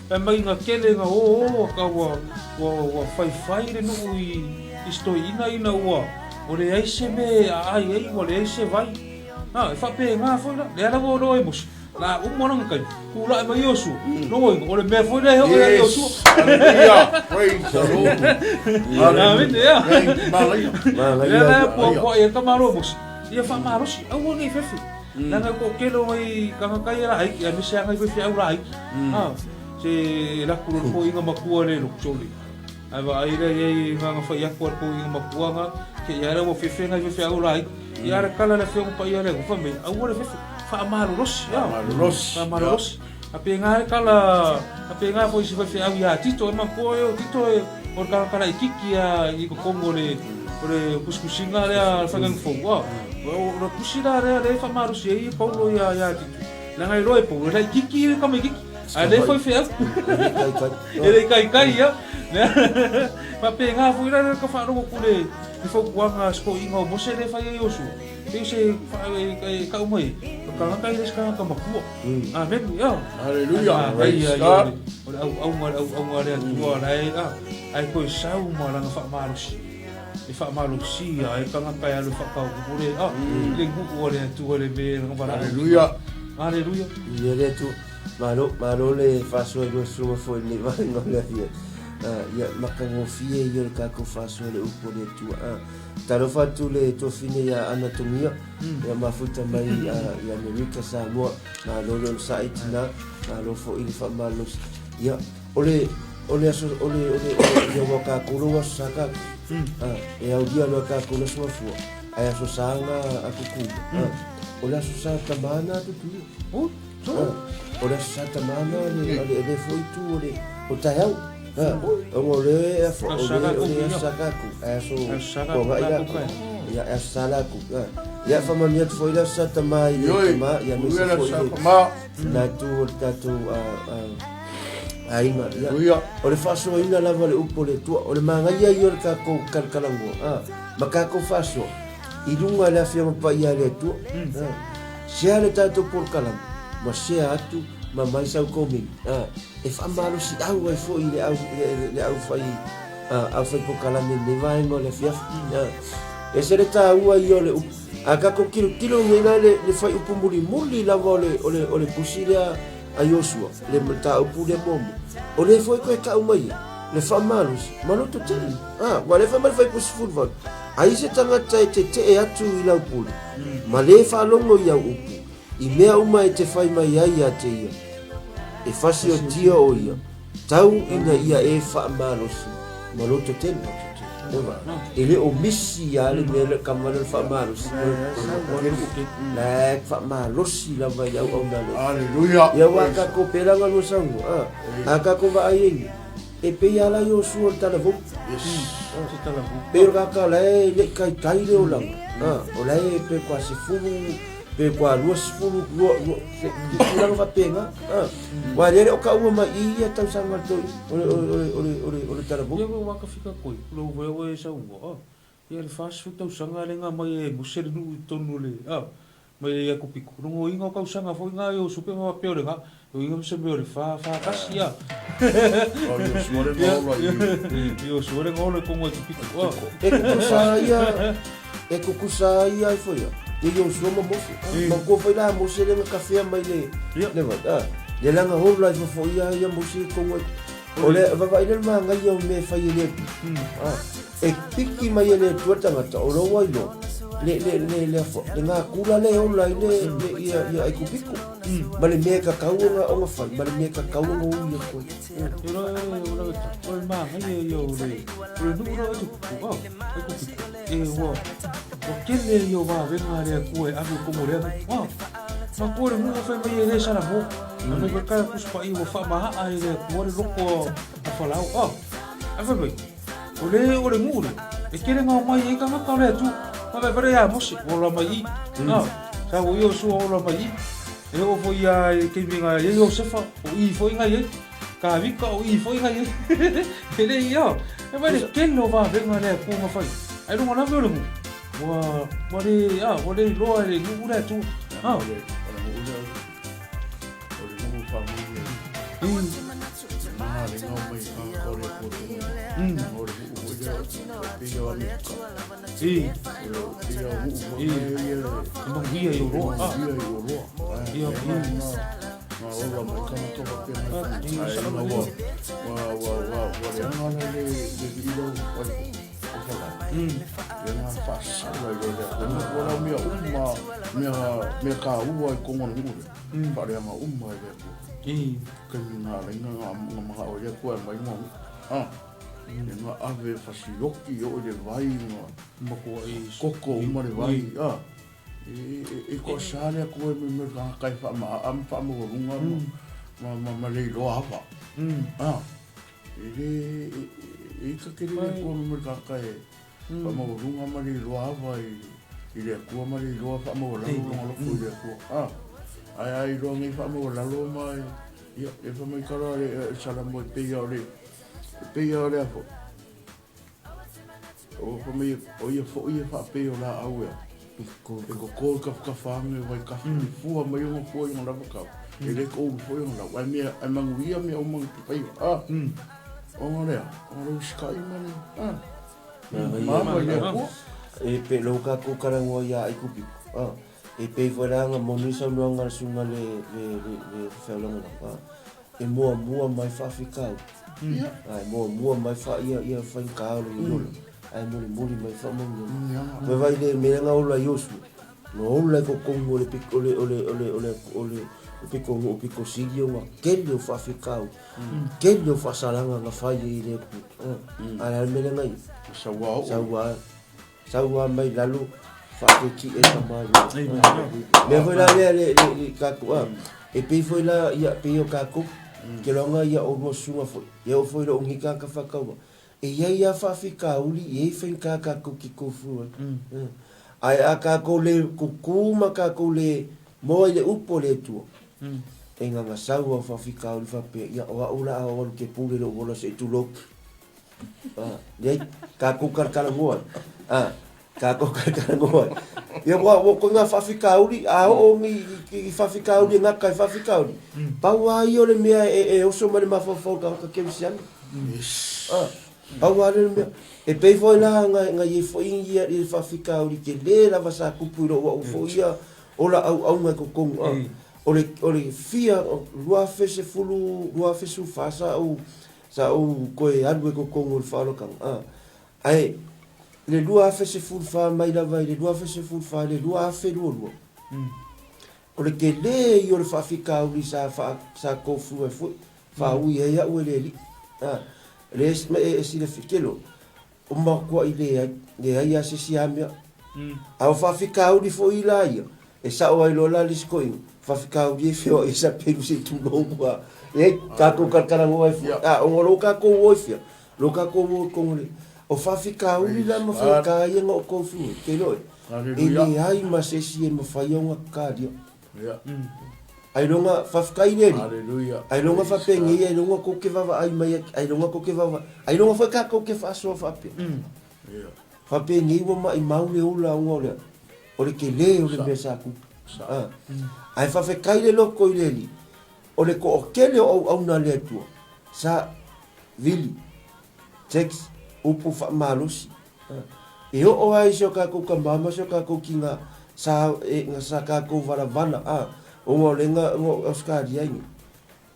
Fai mai na kele na ō aka ua, ua, ua faifai le nuu i, i si toeaina ina ua, ua leai se mea e aai ai, ua leai se vai. Na, e faapena foi la, lea lava o loa e Mose, la uma lana taimi, tulai mai Iosua, logoina, o le mea foi lea e oo ia Iosua. Hallelujah. Praise the Lord. Amene, ia. Manaia. Lea la e puapuai ai le tamaloa Mose, Ia faamalosi, aua nei fefe. Leaga e toatele o nai tagata ia laiti, aemaise lava nai faifeau laiti. Se laku loa le toeaina matua le loto le. Ae vaai lea i ai na ona fai atu a le toeaina matua na, te i lea ua fefe nai faifeau laiti. Ia a o le tala a le Afioga Paia lea, fai mai, aua le fefe, faamalolosi. Faamalolosi. Faamalolosi. Faapena le tala, faapena foi i si faifeau ia Tito, e manatua oe o Tito e, o le tagata laitiiti lava i totonu o le, o le tusitusiga lea a le Faiganu Fou, a. O le tusi la lea lea e faamalosi ai Paulo ia, ia Tito, leaga e iloa e Paulo, e laitiiti le tamaitiiti, a o lea e faifeau. E le i taitai ia. Faapena foi la lea ta faalogo atu i le fautuaga a si toeaina o Mose lea e fai ai Iosua, pei se e tau mai ai, o le tagata ia le isi tagata matua. Amene, ia. Hallelujah. Praise God. O le auauna, le auauna a le Atua la e, a, ae toe sau ma lana faamalosi. E faamalosia ai tagata e alu e faataoto le, a, le nuu a le Atua le mea e lana valaau. Hallelujah. Hallelujah. Ia le Atua. Malo, malo le faasoa i lua susuga foi i lenei vaega o le afiafi. Ia, matagofie ia o le tatou faasoa i le upu a le Atua. Talofa atu le tuafine ia Anatomia, ia mafuta mai i Amerika, Samoa, malo le onosai tina, malo foi le faamalolosi. Ia, o le, o le aso, o le, o le, ia ua tatou le ua aso sa tatou. E aulia loa tatou le aso Gafua, ae aso Sa na a Tutuila. O le aso Sa tama na a Tutuila. O le aso Sa tama na a le, a le, le foi tu o le, o taeao. Ona o le aso o le aso Sa tatou, ae aso Toagai latou. Ia, aso Sa latou. Ia, faamanuia atu foi le aso Sa tama i le tama, ia aemaise foi le natu o le tatou aiga. Ia, o le faasoaina lava o le upu o le Atua, o le manaia ia o le tatou talatalanoa, ma tatou faasoa i luga i le Afioga Paia a le Atua. Sea le tatou polokalame, ma sea atu ma mai sau komeni. E faamalosiau ai foi i le au, le aufai, aufai polokalame i lenei vaega o le afiafi. E ese le taua ia o le upu. A tatou tilotilo nei la le, le fuaiupu mulimuli lava o le, o le, o le tusi lea a Iosua, le mataupu lea muamua, o lea foi toe tau mai ai le faamalosi ma loto tele. Ua lea fai mai le fuaiupu 18, Ai se tagata e tetee atu i lau pule, ma le faalogo i au upu, I mea uma e te fai mai ai ia te ia, e fasiotia o ia, tau ina ia e faamalosi ma loto tele. Eva, e le o misi ia le mea le kama le faamalosi. La faamalosi lava i auauna le. Hallelujah. Ia wa ka ko pela nga lua saungo. A ka ko va ai ai. E pei ala i o sua le talavou. Yes. Se talavou. Pe o ka ka le le kai tai le o langa. O le pe kwa se fulu Pe kua 20, lua, lua, se, se tulaga faapena. Ah. Ua lele o kaua mai i ia tausaga le toi, o le, o le, o le, o le, o le talavou. Ia ua kafika koe, lou voe oe e saunoa, ah. Ia le 40 tausaga le nga mai e mose le nuu i totonu o le, ah, mai e aku piko. Longo inga o tausaga foi nga e o supe ma faapea o le nga, o inga ma se mea o le fa, fa tasi, ah. O le sua le ngaola i. Ia o sua le ngaola i kongo e ku piko, ah. E kukusa ia, E kukusa ai ai foi ia. Ia Iosua ma Mose. Ma kua foi la Mose le nga kafea mai le le vai. Ah, le langa hou la ifo foi ia ia Mose i kongo. O le vavaai le mangaia o me fai e le Atua. Ah, e piki mai e le Atua tangata o lo wai lo. Le le le le afo, le nga kula le ola i le le ia ia ai kupiko. Ma le mea kakau o nga o nga fai, ma le mea kakau o nga ui a koe. E la o la o le mangaia ia o le o le nuu la e tupu. Ah, ai kupiko. E ua, ua kele ia o vavega a le Atua e ave i komo le anu. A, ma koe le nuu fai mai e le sala mo. A mai kai kai kusi paia ua faamahaa e le Atua le loko a Falao. A, a fai mai, o le o le nuu le, e kele ngao mai ai tagata o le Atua. Ma vai vare ia Mose, ua ola mai i. A, sa ua ia sua ola mai i. E oo foi ia i taimi nga iai Iosefa, o i foi nga iai. Kavika o i foi ngai e le ia. E vai le kele o vavega le Atua nga fai. Ai lunga lave o le nuu. Ua ua le a ua le iloa e le nuu le Atua. A. O le nuu lea, o le nuu faamanuia. Nga le ngau mai nga ko le ko tu. O le nuu foi lea, e pei o Amerika. O le pei o nuu foi lea, E manuia i ou loa. Manuia i ou loa. Ia, ia. Nga ola mai tagata faapea mai. Ai ina ua ua ua ua ua leaga la le le viiga o o falae. Ia nga faasala i le lea. Ua la mea uma mea mea taua i totonu o le nuu lea. Faaleaga uma e le Atua. Taimi nga alaina nga nga manao ai le Atua e aumai nga nuu. Ah. Ia nga ave fasioki i oo i le vai nga koko uma le vai. Ah. E toasa le Atua e moemoe i le tagata e faamaa ma faamaualuga ma le iloa ava. E le e ita tele le Atua moemoe i le tagata e faamaualuga ma le iloa ava i le Atua ma le iloa faamaualalo lona loto i le Atua. Ae a iloa nei faamaualalo ma ia, e fai mai tala le Salamo e pei lava o le, e pei lava o le a foi. O fai mai o ia foi e faapei o laau ea. E koko i tafatafa ane o vaitafe, e fua mai ona fua i ona lava tau. E le toulu foi ona lau. Ae mea, ae manuia mea uma na te faia. Ah, ona lea, ona le usitai ma le, ah, mama i le Atua. E pe lou kakou talanoa ia Aikupiko. Ah, e pei foi la nga moni saunoaga a le susuga le le le le fefailagolago. Ah, e muamua mai faafitauli. Ae muamua mai fa ia ia faigata o le ola. Ae mulimuli mai faamanuiaga. Toe vai le mea na ola Iosua. Na ola i totonu o le o le o le o le o le o le pito nuu pito sili ona tele o faafitauli. Tele o faasalaga na fai ai e le Atua. Ae o le a le mea lea na i ai? Saua oo. Saua Sau lava mai lalo faatietie tama ai. Mea foi la lea le le le tatou a e pei foi la ia pei o tatou ke loaga ia olua susuga foi ia oo foi lou nei tagata faatauvaa e iai a faafitauli e iai faigata tatou te tofu ai. Ae a tatou le tutu ma tatou le moa i le upu a le Atua e gagasau a faafitauli faapea ia o au la a o alu ke pule lou ola sei tulou. Leai, tatou talatalanoa ai. A, tatou talatalanoa ai. Ia, ua, ua koe ngā faafitauli, a oo ni i faafitauli e gata i faafitauli, pau lava ia o le mea e, e oso mai le mafaufau o le tagata kerisiano. Yes. A, pau lava lea o le mea. E pei foi la na, na i ai foi ia le faafitauli tele lava sa tupu i lou au foi ia ola auauna i totonu, a, o le, o le fia, 2010, 2014 sa ou Sa ou toe alu ai totonu o le faaolataga, a, ae le 2014 mai lava i le 2014 i le 2022, o le tele ia o le faafitauli sa faa, sa tofu ai foi, faaui ai au e le alii, a, le, ma e, e silafia, kelo, o matuai leai, leai lava se isi a mea. A o faafitauli foi la ia, e sao ai loa la le isi toeaina, faafitauli e feoai ai sapelu se i tulou a. Leai, tatou talatalanoa ai foi, a, ona o lou tatou o i fea? Lou tatou o i totonu o le. O faafitauli la ma faigata ia na outou fiu ai, te iloa e, e leai ma se isi e mafai ona talia. Ailoga, faafetai le Alii. Ailoga faapenei, ailoga tou te vaavaai mai, ailoga tou te vaavaai, ailoga foi tatou te faasoa faapea. Faapenei ua maimau le ola ona o le, o le tele o le mea sa tupu. Ae faafetai le loto i le Alii, o le toatele o auauna a le Atua, sa vili, text, upu faamalosi, E oo lava i si o tatou tama ma si o tatou tina sa e sa tatou valavala a ona o le na o Ausetalia ai nei.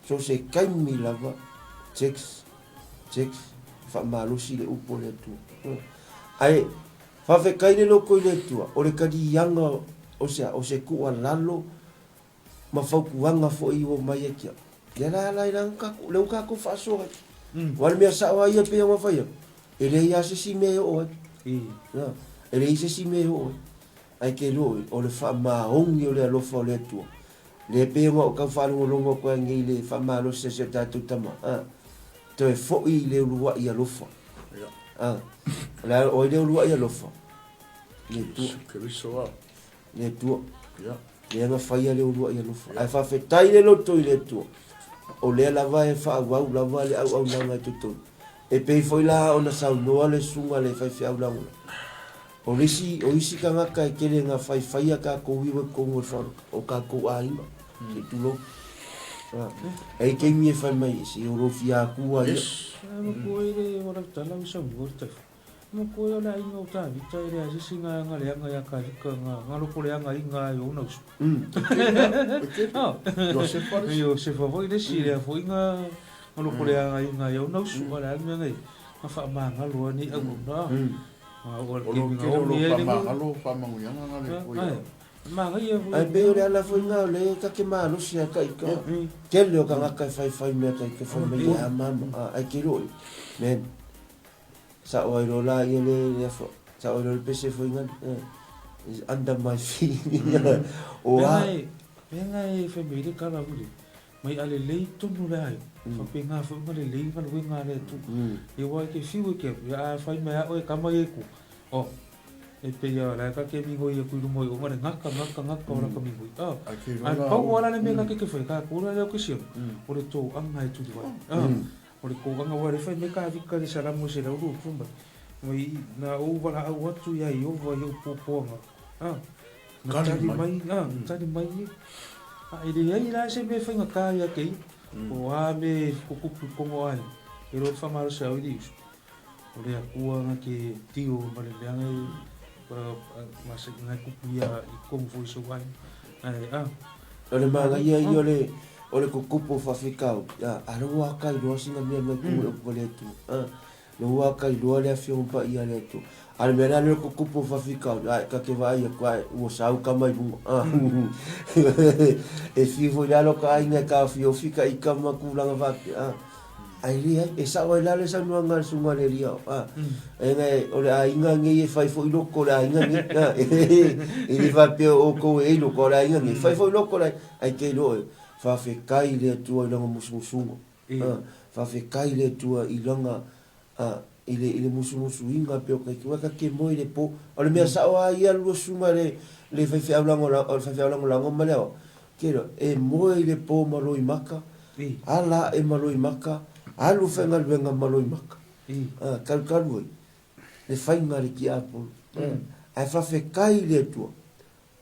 So se taimi lava text text faamalosi le upu a le Atua. Ae faafetai le loto i le Atua o le taliaga o se a o se tuualalo ma fautuaga foi ua mai ia te au. Lea la la ila tatou, lea ua tatou faasoa ai. Aua o le mea sao lava ia pei ona fai atu, e leai lava se isi mea e oo ai. Na, e leai se isi mea e oo ai. Ae te iloa oi, o le faamaoni o le alofa o le Atua, lea pei ona ou tau faalogologo atu ai nei i le faamalosi a si o tatou tama, a, toe foi i le uluai alofa. A, o le a, o ai le uluai alofa? Le Atua. Le Atua. Lea na faia le uluai alofa. Ae faafetai le loto i le Atua, o lea lava e faaauau lava le auaunaga i totonu. E pei foi la ona saunoa le susuga a le faifeau lagola, O le isi, o isi tagata e tele ina faifaia tatou iwa i totonu o le fale o tatou aiga, se i tulou. E i ai taimi e fai mai, se o lou fia atua ia. Ae matua e le o lau tala o sauniga o le taifa. Matua e o le aiga o Tavita e leai se isi ga leaga ia Tavita ga loko leaga iga ai ona uso. Iosefa le isi. Iosefa foi le isi lea foi ga loko leaga iga ai ona uso. A o le a le mea ga faamagalo ai nei auauna. O lo tele o lo faamagalo faamanuiaga na le Atua ia. Ae pei o le ala foi lena o lea ta te malosi a taika. Tele o tagata e faifai mea taika fai mai e amama ae te iloa man sao ai loa la ia le le afa sao ai loa le pese foi ngana is under my feet o a Mea e fai mai le tala ule Mai a lelei tonu le aiga, faapena foi ona lelei galuega a le Atua. Ia aua e te fiu e te alu, ia a fai mai a oe e tama ia i tua, oh, e pei a o la e ta te migoi atu i luma i o ona le gata, gata, gata o lata migoi, ah. Ae pau a la le mea ta te te fai, tatou la lea o Kesiano, o le toaga e tuli ai, ah. O le toaga aua le fai mai Kavika i le Salamo 120 mai, mai na ou valaau atu ia Ieova i ou puapuaga, ah. Na tali mai, a, tali mai ia. A e leai la se mea e faigata ia te ia. Po o a mea e tutupu i totonu o aiga, e iloa le faamalosi au i le uso. O le Atua na te tio ma le mea na e tupu ia i totonu foi o si ou aiga. Ae, a. O le manaia ia o le, o le tutupu o faafitauli, a, a lea ua ata iloa sina mea mai totonu o le upu a le Atua. A. Lou aka iloa le afioga paia a le Atua. A o le mea la lea o le tutupu o faafitauli, ae ta te vaai atu, ae ua sau tama i luga. E fiu foi la lota aiga e taofiofi ka ika ma tulaga faapea, ae leai, e sao ai la le saunoaga a le susuga a le alii aoga, e o le aiga nei e fai foi loko o le aiga nei, e le faapea o outou e ai loko, a o le aiga nei e fai foi loko o le aiga, ae te iloa e faafetai i le Atua i lana musumusuga. Faafetai i le Atua i lana, i le, i le musumusuina pei o kai ua ta ke moe i le po. O le mea sao a ia lua susuga le, le faifeau lagolago, o le faifeau lagolago ma le aoao, ke iloa, e moe i le po ma loimaka, ala ae ma loimaka, alu faigaluega ma loimaka. Kalukalu ai le faiga a le tiapolo. Ae faafetai i le Atua,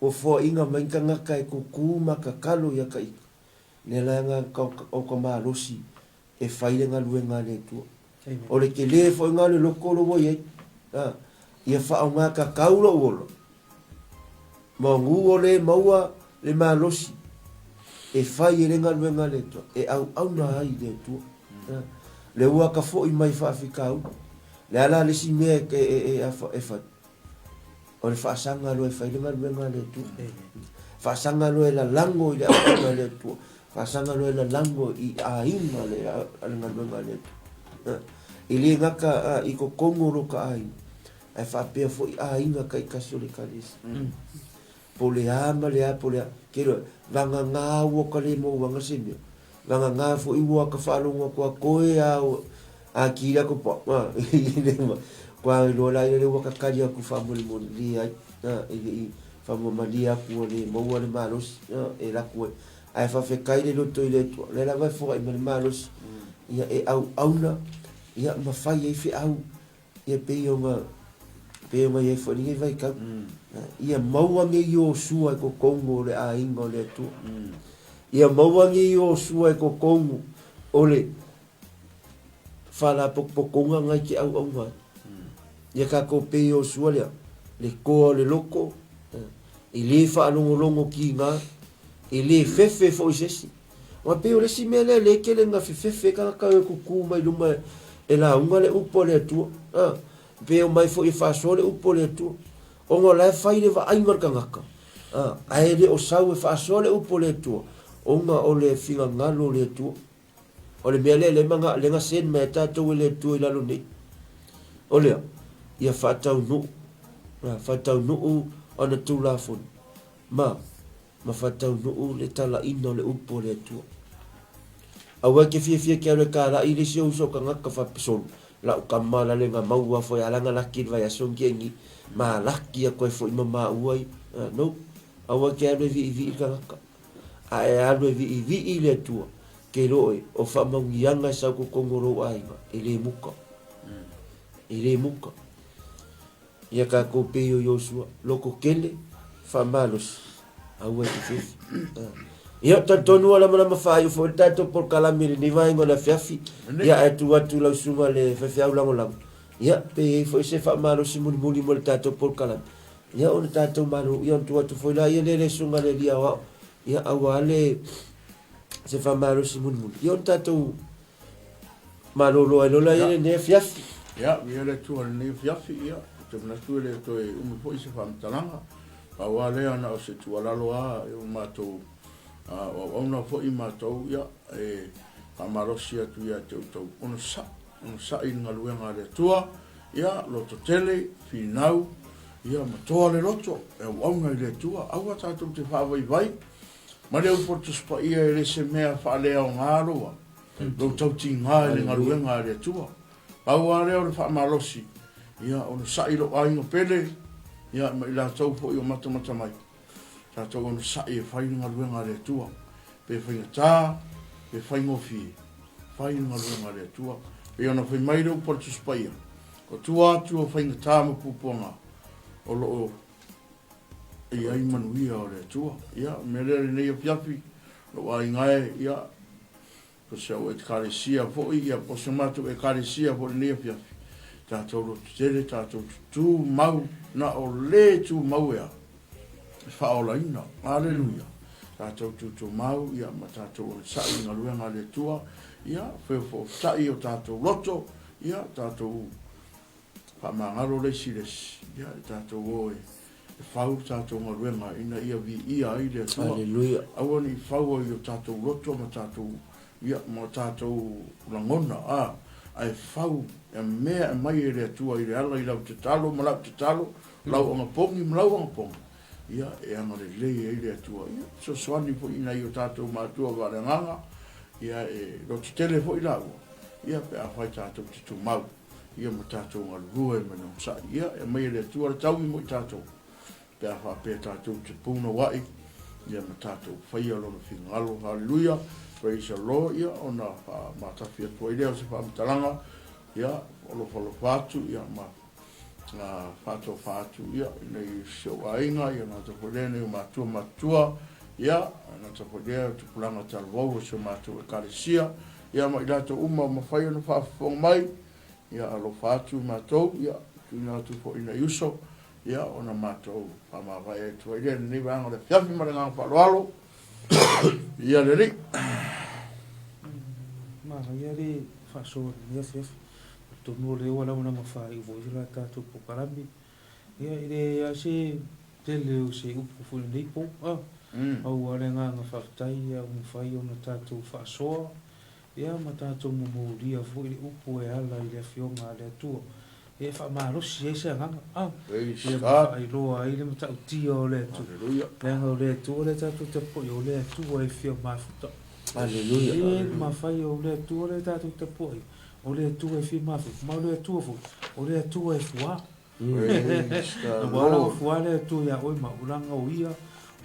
ua foaiina mai ni tagata e kuku ma tatalo ia ka ika. Lea la e o ka malosi e fai le galuega a le Atua. O le tele foi lena o le loto o lo ua i ai. Ia faaaoga tatau lou ola, manu o le maua le malosi e fai ai le galuega a le Atua, e auauna ai i le Atua. Le ua ka foi mai faafitauli. Le a la le isi mea e fai? O le faasaga loa e fai le galuega a le Atua. Faasaga loa e lalago i le auauna a le Atua. Faasaga loa e lalago i aiga le, le galuega a le Atua. E le gata i totonu o lota aiga, ae faapea foi aiga taitasi o le Ekalesia. Po o le a ma le a po o le a. Ke loa, vagana ua ka le mauaga se mea. Vagana foi ua ka faalogo atu a koe a a ki la ko pa. Kua iloa la ia le ua kakali aku faamolemole leai. E le i faamamalie aku ua le maua le malosi e laku ai. Ae faafetai le loto i le Atua, o lea lava e foai mai le malosi ia e auauna ia ma fai ai feau ia pei ona pei ona i ai foi lenei vaitau. Ia maua nei Iosua i totonu o le aiga o le Atua. Ia maua nei Iosua i totonu o le faalapotopotoga na i te auauna ai. Ia tatou pei Iosua lea, le toa o le loto, e le faalogologo kiga, e le fefe foi i se isi. Aua pei o le isi mea lea lea e tele ina fefefe ai tagata e tutu mai luma e lauga le upu a le Atua. A, pe omai foi e faasoa le upu a le Atua. Ona o la e fai le vaaiga a le tagata, a, ae le o sau e faasoa le upu a le Atua, ona o le finagalo o le Atua. O le mea lea lea maga, lea na send mai ai tatou e le Atua i lalo nei. O lea, ia faataunuu, a, faataunuu ana Tulafono, ma ma faataunuu le talaina o le upu a le Atua. Aua e te fiafia ke alu e kalai le isi o uso o tagata faapesolo, lau tama la le na maua foi ala na laki le vaiaso ngia ngi, ma laki aku ai foi ma maua ia. No, aua e te alu e viivii le tagata, a e alu e viivii le Atua, ke loe o faamauniaga e sau totonu o lou aiga, e le muka. E le muka. Ia tatou pei o Iosua, loko tele, faamalosi, aua e te fefe. Ia, talitonu ua lamalama faaiu foi le tatou polokalame i lenei vaega o le afiafi. Ia, ae tuu atu i lau susuga le faifeau lagolago. Ia, pe i ai foi se faamalosi mulimuli mo le tatou polokalame. Ia, ona tatou malo, ia ona tuu atu foi laia lea i le susuga i le alii aoao. Ia, aua le se faamalosi mulimuli. Ia, ona tatou malolo ai loa laia i lenei afiafi. Ia, viia le Atua i lenei afiafi. Ia, ou te manatu e le toe umi foi se faamatalaga. Pau lava lea na o se tuualalo lava i o matou auauna foi matou, ia, e faamalosi atu ia te outou, onosai, onosai i le galuega a le Atua, ia, lototele, finau, ia, ma toa le loto e auauna i le Atua. Aua tatou te faavaivai ma le upu a le Tusi Paia e le se mea faaleaoga loa lou tautiga i le galuega a le Atua. Pau lava lea o le faamalosi, ia, onosai lou aiga pele, ia, ma i latou foi o matamata mai, tatou onosai e fai le galuega a le Atua, pe faigata, pe faigofie, fai le galuega a le Atua. Pei ona fai mai le upu a le Tusi Paia, o tua atu o faigata ma puapuaga, o lo o i ai manuia o le Atua. Ia, o le mea lea lenei afiafi, lou aiga e, ia, Po o si au Ekalesia foi, ia, po o si o matou Ekalesia foi i lenei afiafi, tatou lototele, tatou tumau, na o le tumau e a? E faaolaina. Aleluia. Tatou tutumau, ia, ma tatou onosai i galuega a le Atua, ia, feofoofotai o tatou loto, ia, tatou Faamagalo le isi i le isi, ia e tatou o e fau le tatou galuega ina ia viia ai le Atua. Aleluia. Aua ne i fau ai o tatou loto ma tatou, ia, ma tatou lagona, a, ae fau e mea e mai e le Atua i le ala i lau tatalo ma lau tatalo, lau agapogi ma lau agapogi, ia, e agalelei ai le Atua. Ia, fesoasoani foi i nai o tatou matua faaleagaga, ia, e lototele foi laua, ia, pe afai tatou te tumau. Ia ma tatou galulue ma le onosai. Ia, e aumai e le Atua le taui mo i tatou, pe a faapea tatou te punouai, ia ma tatou faia Lona finagalo. Haleluia! Praise the Lord. Ia, ona faamatafi atu ai lea o se faamatalaga, ia, alofalofa atu, ia, ma faatofa atu, ia, i nei si ou aiga, ia, gata foi lea, nei o matua matutua, ia, gata foi lea, tupulaga talavou o si o matou Ekalesia, Ia ma i latou uma ua mafai ona faafofoga mai, ia alofa atu i matou, ia tuuina atu foi i nai uso, ia ona matou faamavae atu ai lea i lenei vaega o le afiafi ma le agaga faaaloalo. Ia le Alii. Manaia le faasoa i lenei afiafi. Atonu o lea ua lamalama faaiu foi se la tatou polokalame. Ia e leai lava se tele o se upu foi i lenei po. A, pau lava le agaga faafetai ia ua mafai ona tatou faasoa ia ma tatou momolia foi le upu e ala i le Afioga a le Atua e faamalosi ai se agaga. A, ia ma faailoa ai le matautia o le Atua. Leaga o le Atua lea tatou tapuai, o le Atua e fia mafuta. Aleluia. E le mafai o le Atua lea tatou tapuai, o le Atua e fia mafuta, ma o le Atua foi, o le Atua e fuā. Aua la ua fua le Atua iā oe ma au, leaga o Ia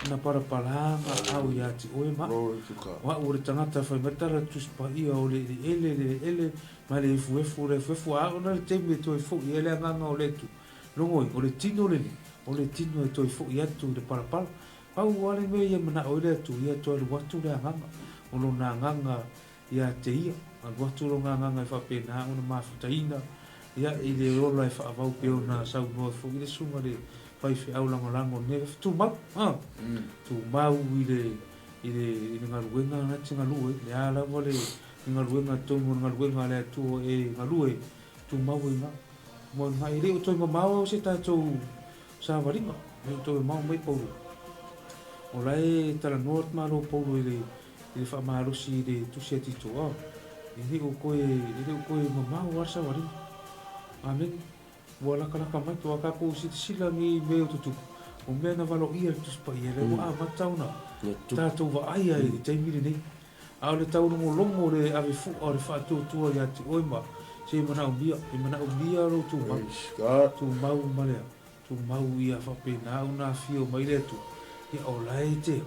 na palapala gaau iā te oe ma au. O au o le tagata fai mai tala Tusi Paia o le eleele, le eleele, ma le efuefu, le efuefu, a ona le taimi e toe fo'i ai le agaga o le Atua. Logoi, o le tino lenei, o le tino e toe fo'i atu i le palapala. Pau lava le mea ia mana'o ai le Atua, ia toe alu atu le agaga, o lona agaga ia te ia, alu atu lona agaga e faapena ona mafutaina ia i le ola e faavau pei ona saunoa foi le susuga i le faifeau lagolago i lenei aso. Tumau, a, tumau i le, i le, i le galuega na te galue ai, le a lava le, le galuega tonu o le galuega a le Atua e galue, tumau ai ina. Tumau ai ina. E le o toe mamao se tatou savaliga, e le o toe mamao mai Paulo. O la e talanoa le tamaloa Paulo i le i le faamalosi i le tusi a Tito, a, e le o toe, e le o toe mamao lava le savaliga. Amene. Ua lakalaka mai, ua tatou silasila nei i mea o tutupu, o mea na valoia e le Tusi Paia, lea ua amata ona tatou vaai ai i le taimi lenei. A o le taulogologo o le ave fua o le faatuatua ia te oe ma se manaomia, e manaomia lou tumau, tumau ma le, tumau ia faapena ona afio mai le Atua, ia o la e te,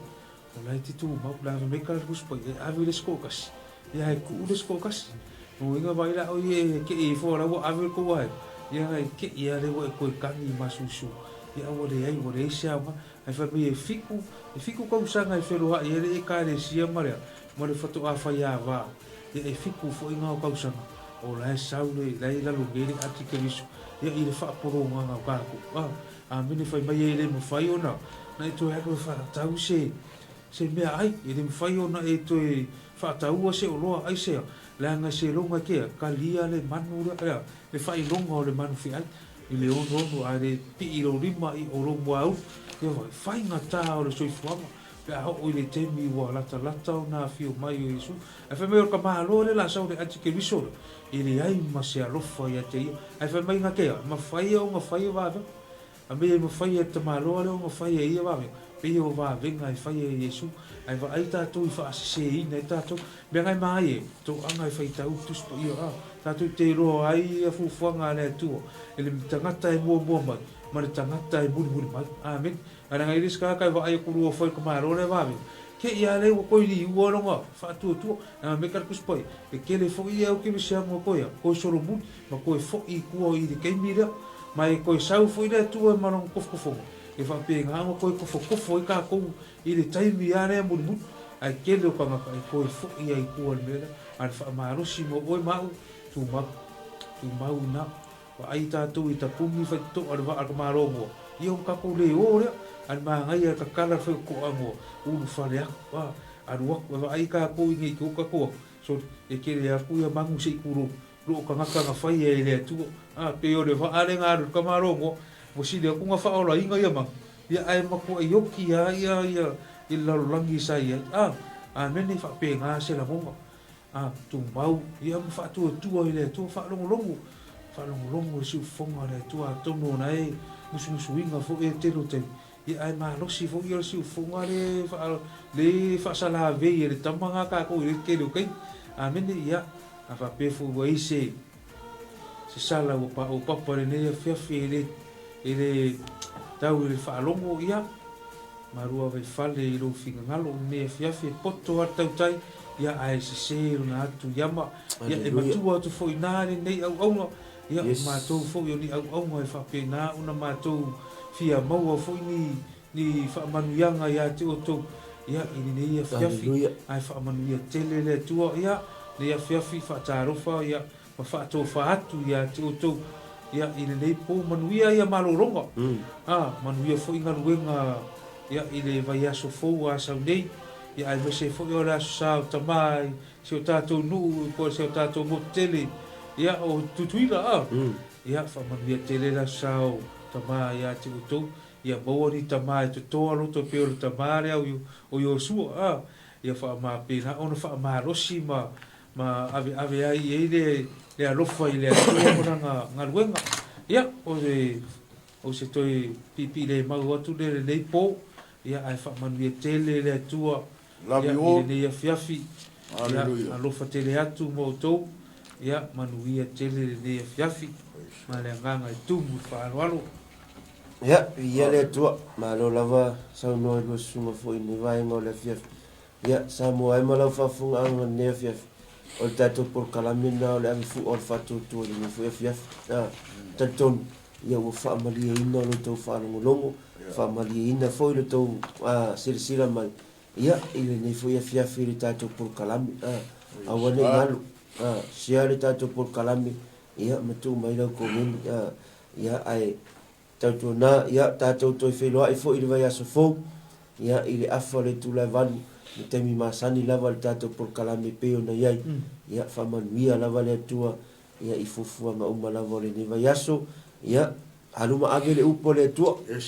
O la e te tumau, la e mai ka lusi pai, e ave le isi toatasi, ia e tuu le isi toatasi. Lona uiga vaai la oe e kei ifo o la ua ave le tou aiga, Ia na e keʻi lava lea ua e toe kagi i masusu, ia ua leai, ua leai se aoga. Ae fai mai e fiku, e fiku tausaga e feloaʻi ai le Ekalesia ma le a, ma le fatoʻā faiāvā, ia e fiku foi na o tausaga, o la e sau le, la e i lalo nei le Atikeriso, ia i le faapolōgaga o kākou. A, Āmene, fai mai e le mawhai ona, na e toe alu e whaatau se, se mea ai, e le mawhai ona e toe whaataua se oloa ai sea, leaga se loga kea, kalia le manu lea, ea, le faailoga o le manu feai, i le onoono ae le pii i lou lima i o lou muaulu, ia wai, faigata o le soifuaga, pe a oo i le taimi ua latalata ona afio mai o Iesu. Ae fai mai o le tamaloa lea la sau le atikeriso lea, e leai ma se alofa ia te ia. Ae fai mai na kea, mafai ona fai e vavega. A mea e mafai e le tamaloa lea ona fai e ia vavega, pei o vavega e fai e Iesu. Ae vaai tatou i faaseseina ai tatou. Mea na e ma ai e, toaga e faitau le Tusi Paia, a, tatou te iloa ai ia fuafuaga a le Atua, e le tagata e muamua mai, ma le tagata e mulimuli mai. Amene. Ae leaga e le isi tagata e vaai atu lua fai le tamaloa lea vavega, kei a lea ua toe liua lona faatuatua. Leaga mea ka le Tusi Paia, e tele foi ia au kerisiano toe a, toe solomuli, ma toe foi i tua i le taimi lea. Ma e toe sau foi le Atua ma lona tofotofoga, e faapena ona toe tofotofo ai tatou i le taimi lava lea mulimuli. Ae tele o tagata e toe foi ai i tua i le mea lea. A o le faamalosi mo oe ma au, tumau, tumau i ina. Vaai tatou i tapuni faitotoa le vaa tamaloa, ia ona tatou le o lea, a le manaia e tatala le faitotoa ulufale atu, a, alu atu, e vaai tatou i nei te o tatou atu, sole, e tele atu ia manu se i tulou, loo tagata na faia e le Atua, a, pei o le vaa lea na alu i le tamaloa, ua sili atu ona faaolaina ia manu, ia ae matuai oti lava ia ia i le lalolagi sa i ai, a, amene, faapena se lagona. A tumau ia ma faatuatua i le Atua, faalogologo, faalogologo i le siufofoga o le Atua, atonu o la e musumusuina foi e tele o taimi, ia ae malosi foi ia le siufofoga le faa, le faasalavei e le tama na tatou i le tele o taimi. Amene, ia, a faapea foi ua i se, se sala ua paopapa i lenei afiafi e le, e le tau i le faalogo, ia, Malu ave fale i lou finagalo lenei afiafi e poto a le tautai, ia ae sese lona atu i ama. Ia e matua atu foi ina lenei auauna, ia o matou foi o ni auauna e faapena ona matou fia maua foi ni ni faamanuiaga ia te outou, ia i lenei afiafi, ae faamanuia tele le Atua, ia lenei afiafi faatalofa, ia ma faatofa atu ia te outou, ia, i lenei po, manuia ia malologa, a, manuia foi galuega, ia, i le vaiaso fou a sau nei, ia, aemaise foi o le Aso Sa o Tama i si o tatou nuu po o si o tatou motu tele, ia, o Tutuila, a, ia, faamanuia tele le Aso Sa o Tama ia te outou, ia maua ni tama e totoa loto e pei o le tama lea o Iosua, a, ia faamapena ona faamalosi ma ma aveave ai i ai le, le alofa i le Atua ma lana galuega. Ia, o se, o se toe piipii le mau atu lea i lenei po, ia, ae faamanuia tele le Atua, Love ia, you i all. lenei afiafi. Ia, Hallelujah. alofa tele atu ma outou, ia, manuia tele lenei afiafi, ma le agaga e tumu i le faaaloalo. Ia, viia le Atua, malo lava saunoa i lua susuga foi i lenei vaega o le afiafi. Ia, Samoa e ma lau faafofogaaga i lenei afiafi, o le tatou polokalame lena o le ave fua o le faatuatua i lenei foi afiafi. A, talitonu, ia ua faamalieina lo outou faalogologo, faamalieina foi lo outou silasila mai, ia, i lenei foi afiafi i le tatou polokalame. A, aua ne i galo, a, share le tatou polokalame, ia, ma tuu mai lau komeni, a, ia, ae Tautuana, ia, tatou toe feiloai foi i le vaiaso fou, ia, i le afa o le itula e valu, le taimi masani lava o le tatou polokalame e pei ona i ai. Ia, faamanuia lava le Atua, ia, i fuafuaga uma lava o lenei vaiaso. Ia, alu ma ave le upu a le Atua. Ia,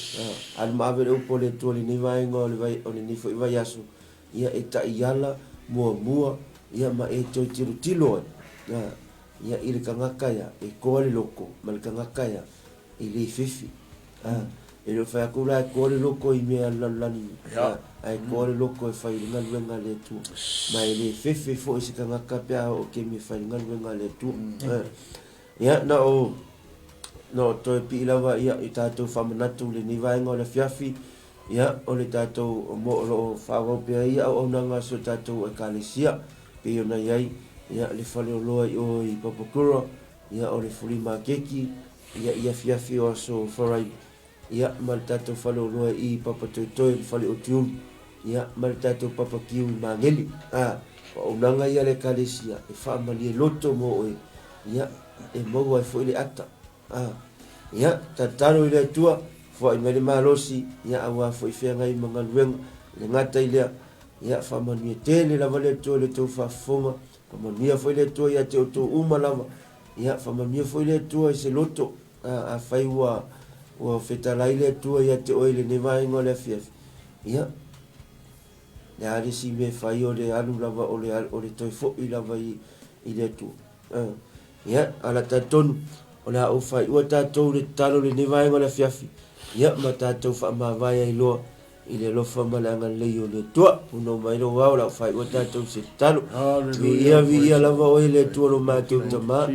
alu ma ave le upu a le Atua i lenei vaega o le vai, o lenei foi vaiaso, ia, e taiala muamua, ia, ma e toe tilotilo ai, ia, ia, i le tagata ia, e toa le loto, ma le tagata ia, E le fefe. A, e le o fai atu la e toa le loto i mea a le lalolagi, a, ae toa le loto e fai i le galuega a le Atua. Ma e le fefe foi se tagata pe a oo kemi e fai i le galuega a le Atua. A, ia, na o, na o toe pii lava ia i tatou faamanatu i lenei vaega o le afiafi, ia, o le tatou mo o lo o faaauau pea ia auaunaga a si o tatou Ekalesia, pei ona i ai, ia, le faleoloa i o i Papakura, ia, o le fuli makeki, Ia, i afiafi o aso Faraile, ia, ma le tatou faleoloa i Papatoetoe i le fale o Tiulu, ia, ma le tatou papa kiu i Magele. A, o auaunaga ia a le Ekalesia e faamalie loto mo oe, ia, e maua ai foi le ata. A, ia, tatalo i le Atua, foai mai le malosi, ia, aua foi feagai ma galuega, e le gata i lea, ia, faamanuia tele lava le Atua i le tou faafofoga, faamanuia foi le Atua ia te outou uma lava, Ia, faamanuia foi le Atua i se loto, a, afai ua, ua fetalai le Atua ia te oe i lenei vaega o le afiafi, ia, le a le isi mea e fai o le alu lava, o le, o le toe foi lava i, i le Atua. A, ia, ala talitonu, o le a ou faaiua tatou le tatalo i lenei vaega o le afiafi, ia, ma tatou faamavae ai loa I le alofa ma le agalelei o le Atua, punou mai lou ao, lau faaiua tatou se tatalo. Viia, viia lava oe le Atua lo matou Tama,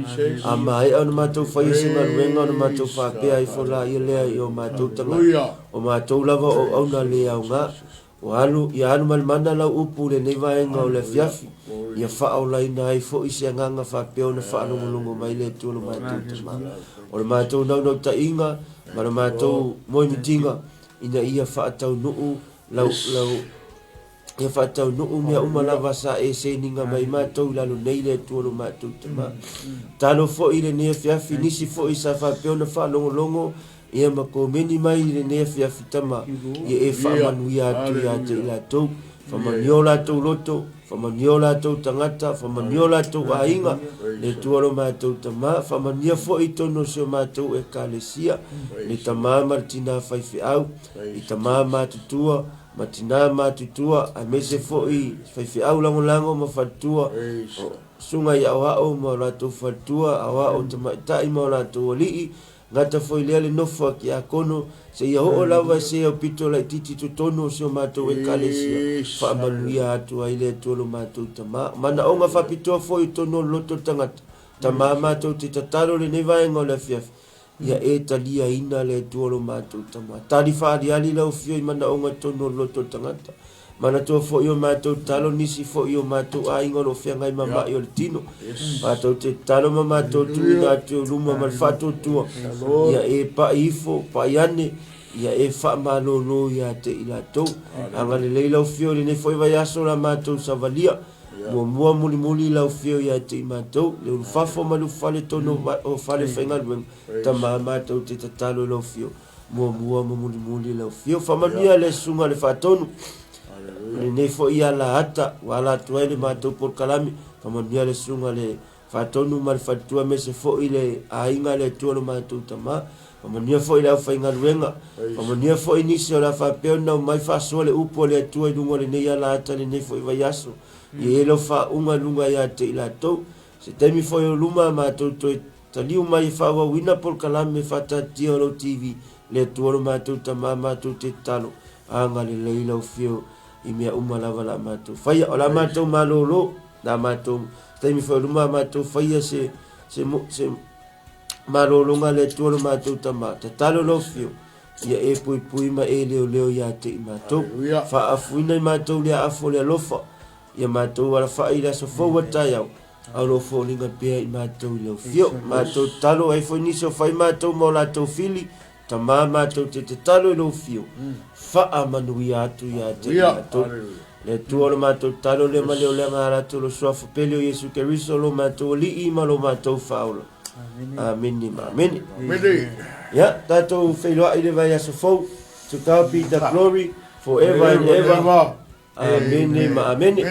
a maea ona matou faia se galuega ona matou faapea ifo laia lea i o matou tagata, o matou lava o auauna le aoga. Ua alu, ia alu ma le mana lau upu i lenei vaega o le afiafi, ia faaolaina ai foi se agaga faapea ona faalogologo mai le Atua lo matou Tama. O le matou naunautaiga ma le matou moemitiga, ina ia faataunuu lau, lau, ia faataunuu mea uma lava sa e seiniga mai matou i lalo nei le Atua lo matou Tama. Talo foi i lenei afiafi, nisi foi sa faapea ona faalogologo ia ma komeni mai i lenei afiafi Tama, ia e faamanuia atu ia te i latou. Faamanuia o latou loto, faamanuia o latou tagata, faamanuia o latou aiga, le Atua lo matou Tama, faamanuia foi i totonu o si o matou Ekalesia, le tama ma le tinā faifeau, i tama matutua ma tinā matutua, aemaise foi faifeau lagolago ma faletua, o susuga i aoao ma o latou faletua, aoao tamaitai ma o latou alii, Gata foi lea le nofo a Kiakono, seia oo lava i se aupito laitiiti i totonu o si o matou Ekalesia, faamanuia atu ai le Atua lo matou Tama. Manaoga faapitoa foi i totonu o le loto o le tagata, Tama matou te tatalo i lenei vaega o le afiafi, ia e taliaina le Atua lo matou Tama. Tali faaaliali lau afio i manaoga i totonu o le loto o le tagata. Manatua foi o matou tatalo nisi foi o matou aiga o lo o feagai ma ma'i o le tino. Matou te tatalo ma matou tuuina atu i luma ma le faatuatua, ia e pa'i ifo, pa'i ane, ia e faamalolo ia te i latou. Agalelei lau Afio i lenei foi vaiaso la matou savalia. Muamua mulimuli lau Afio ia te i matou, le ulufafo ma le ulufale tonu o fale faigaluega, Tama matou te tatalo i lau Afio. Muamua ma mulimuli lau afio. Faamanuia le Susuga i le Faatonu. Lenei foi ala ata ua ala atu ai le matou polokalame. Faamanuia le Susuga i le Faatonu ma le faletua aemaise foi le aiga le Atua lo matou Tama. Faamanuia foi le aufaigaluega. Faamanuia foi nisi o le a faapea ona omai faasoa le upu a le Atua i luga o lenei ala ata lenei foi vaiaso. Ia i ai lau faauuga i luga ia te i latou. Se taimi foi o luma matou toe Taliu mai e faaauauina polokalame faataatia o lau TV, le Atua lo matou Tama matou te tatalo, agalelei lau Afio i mea uma lava la matou faia. O la matou malolo, la matou taimi foi o luma matou faia se se se malologa le Atua lo matou Tama, tatalo lau Afio ia e puipui ma e leoleo ia te i matou. Faaafuina i matou le aafo o le alofa, ia matou alafai i le aso fou a taeao, A o lo o foliga pea i matou i lau fio. Matou tatalo ai foi nisi o fai matou ma o latou fili, Tama matou te tatalo i lou fio, faamanuia atu ia te i matou. Le Atua o le matou tatalo lea ma le oleaga a latou lo Suafa pele o Iesu Keriso lo matou Alii ma lo matou Faaola. Amene ma amene. Ia, tatou feiloai i le vaiaso fou. To God be the glory forever and ever. Amene ma amene.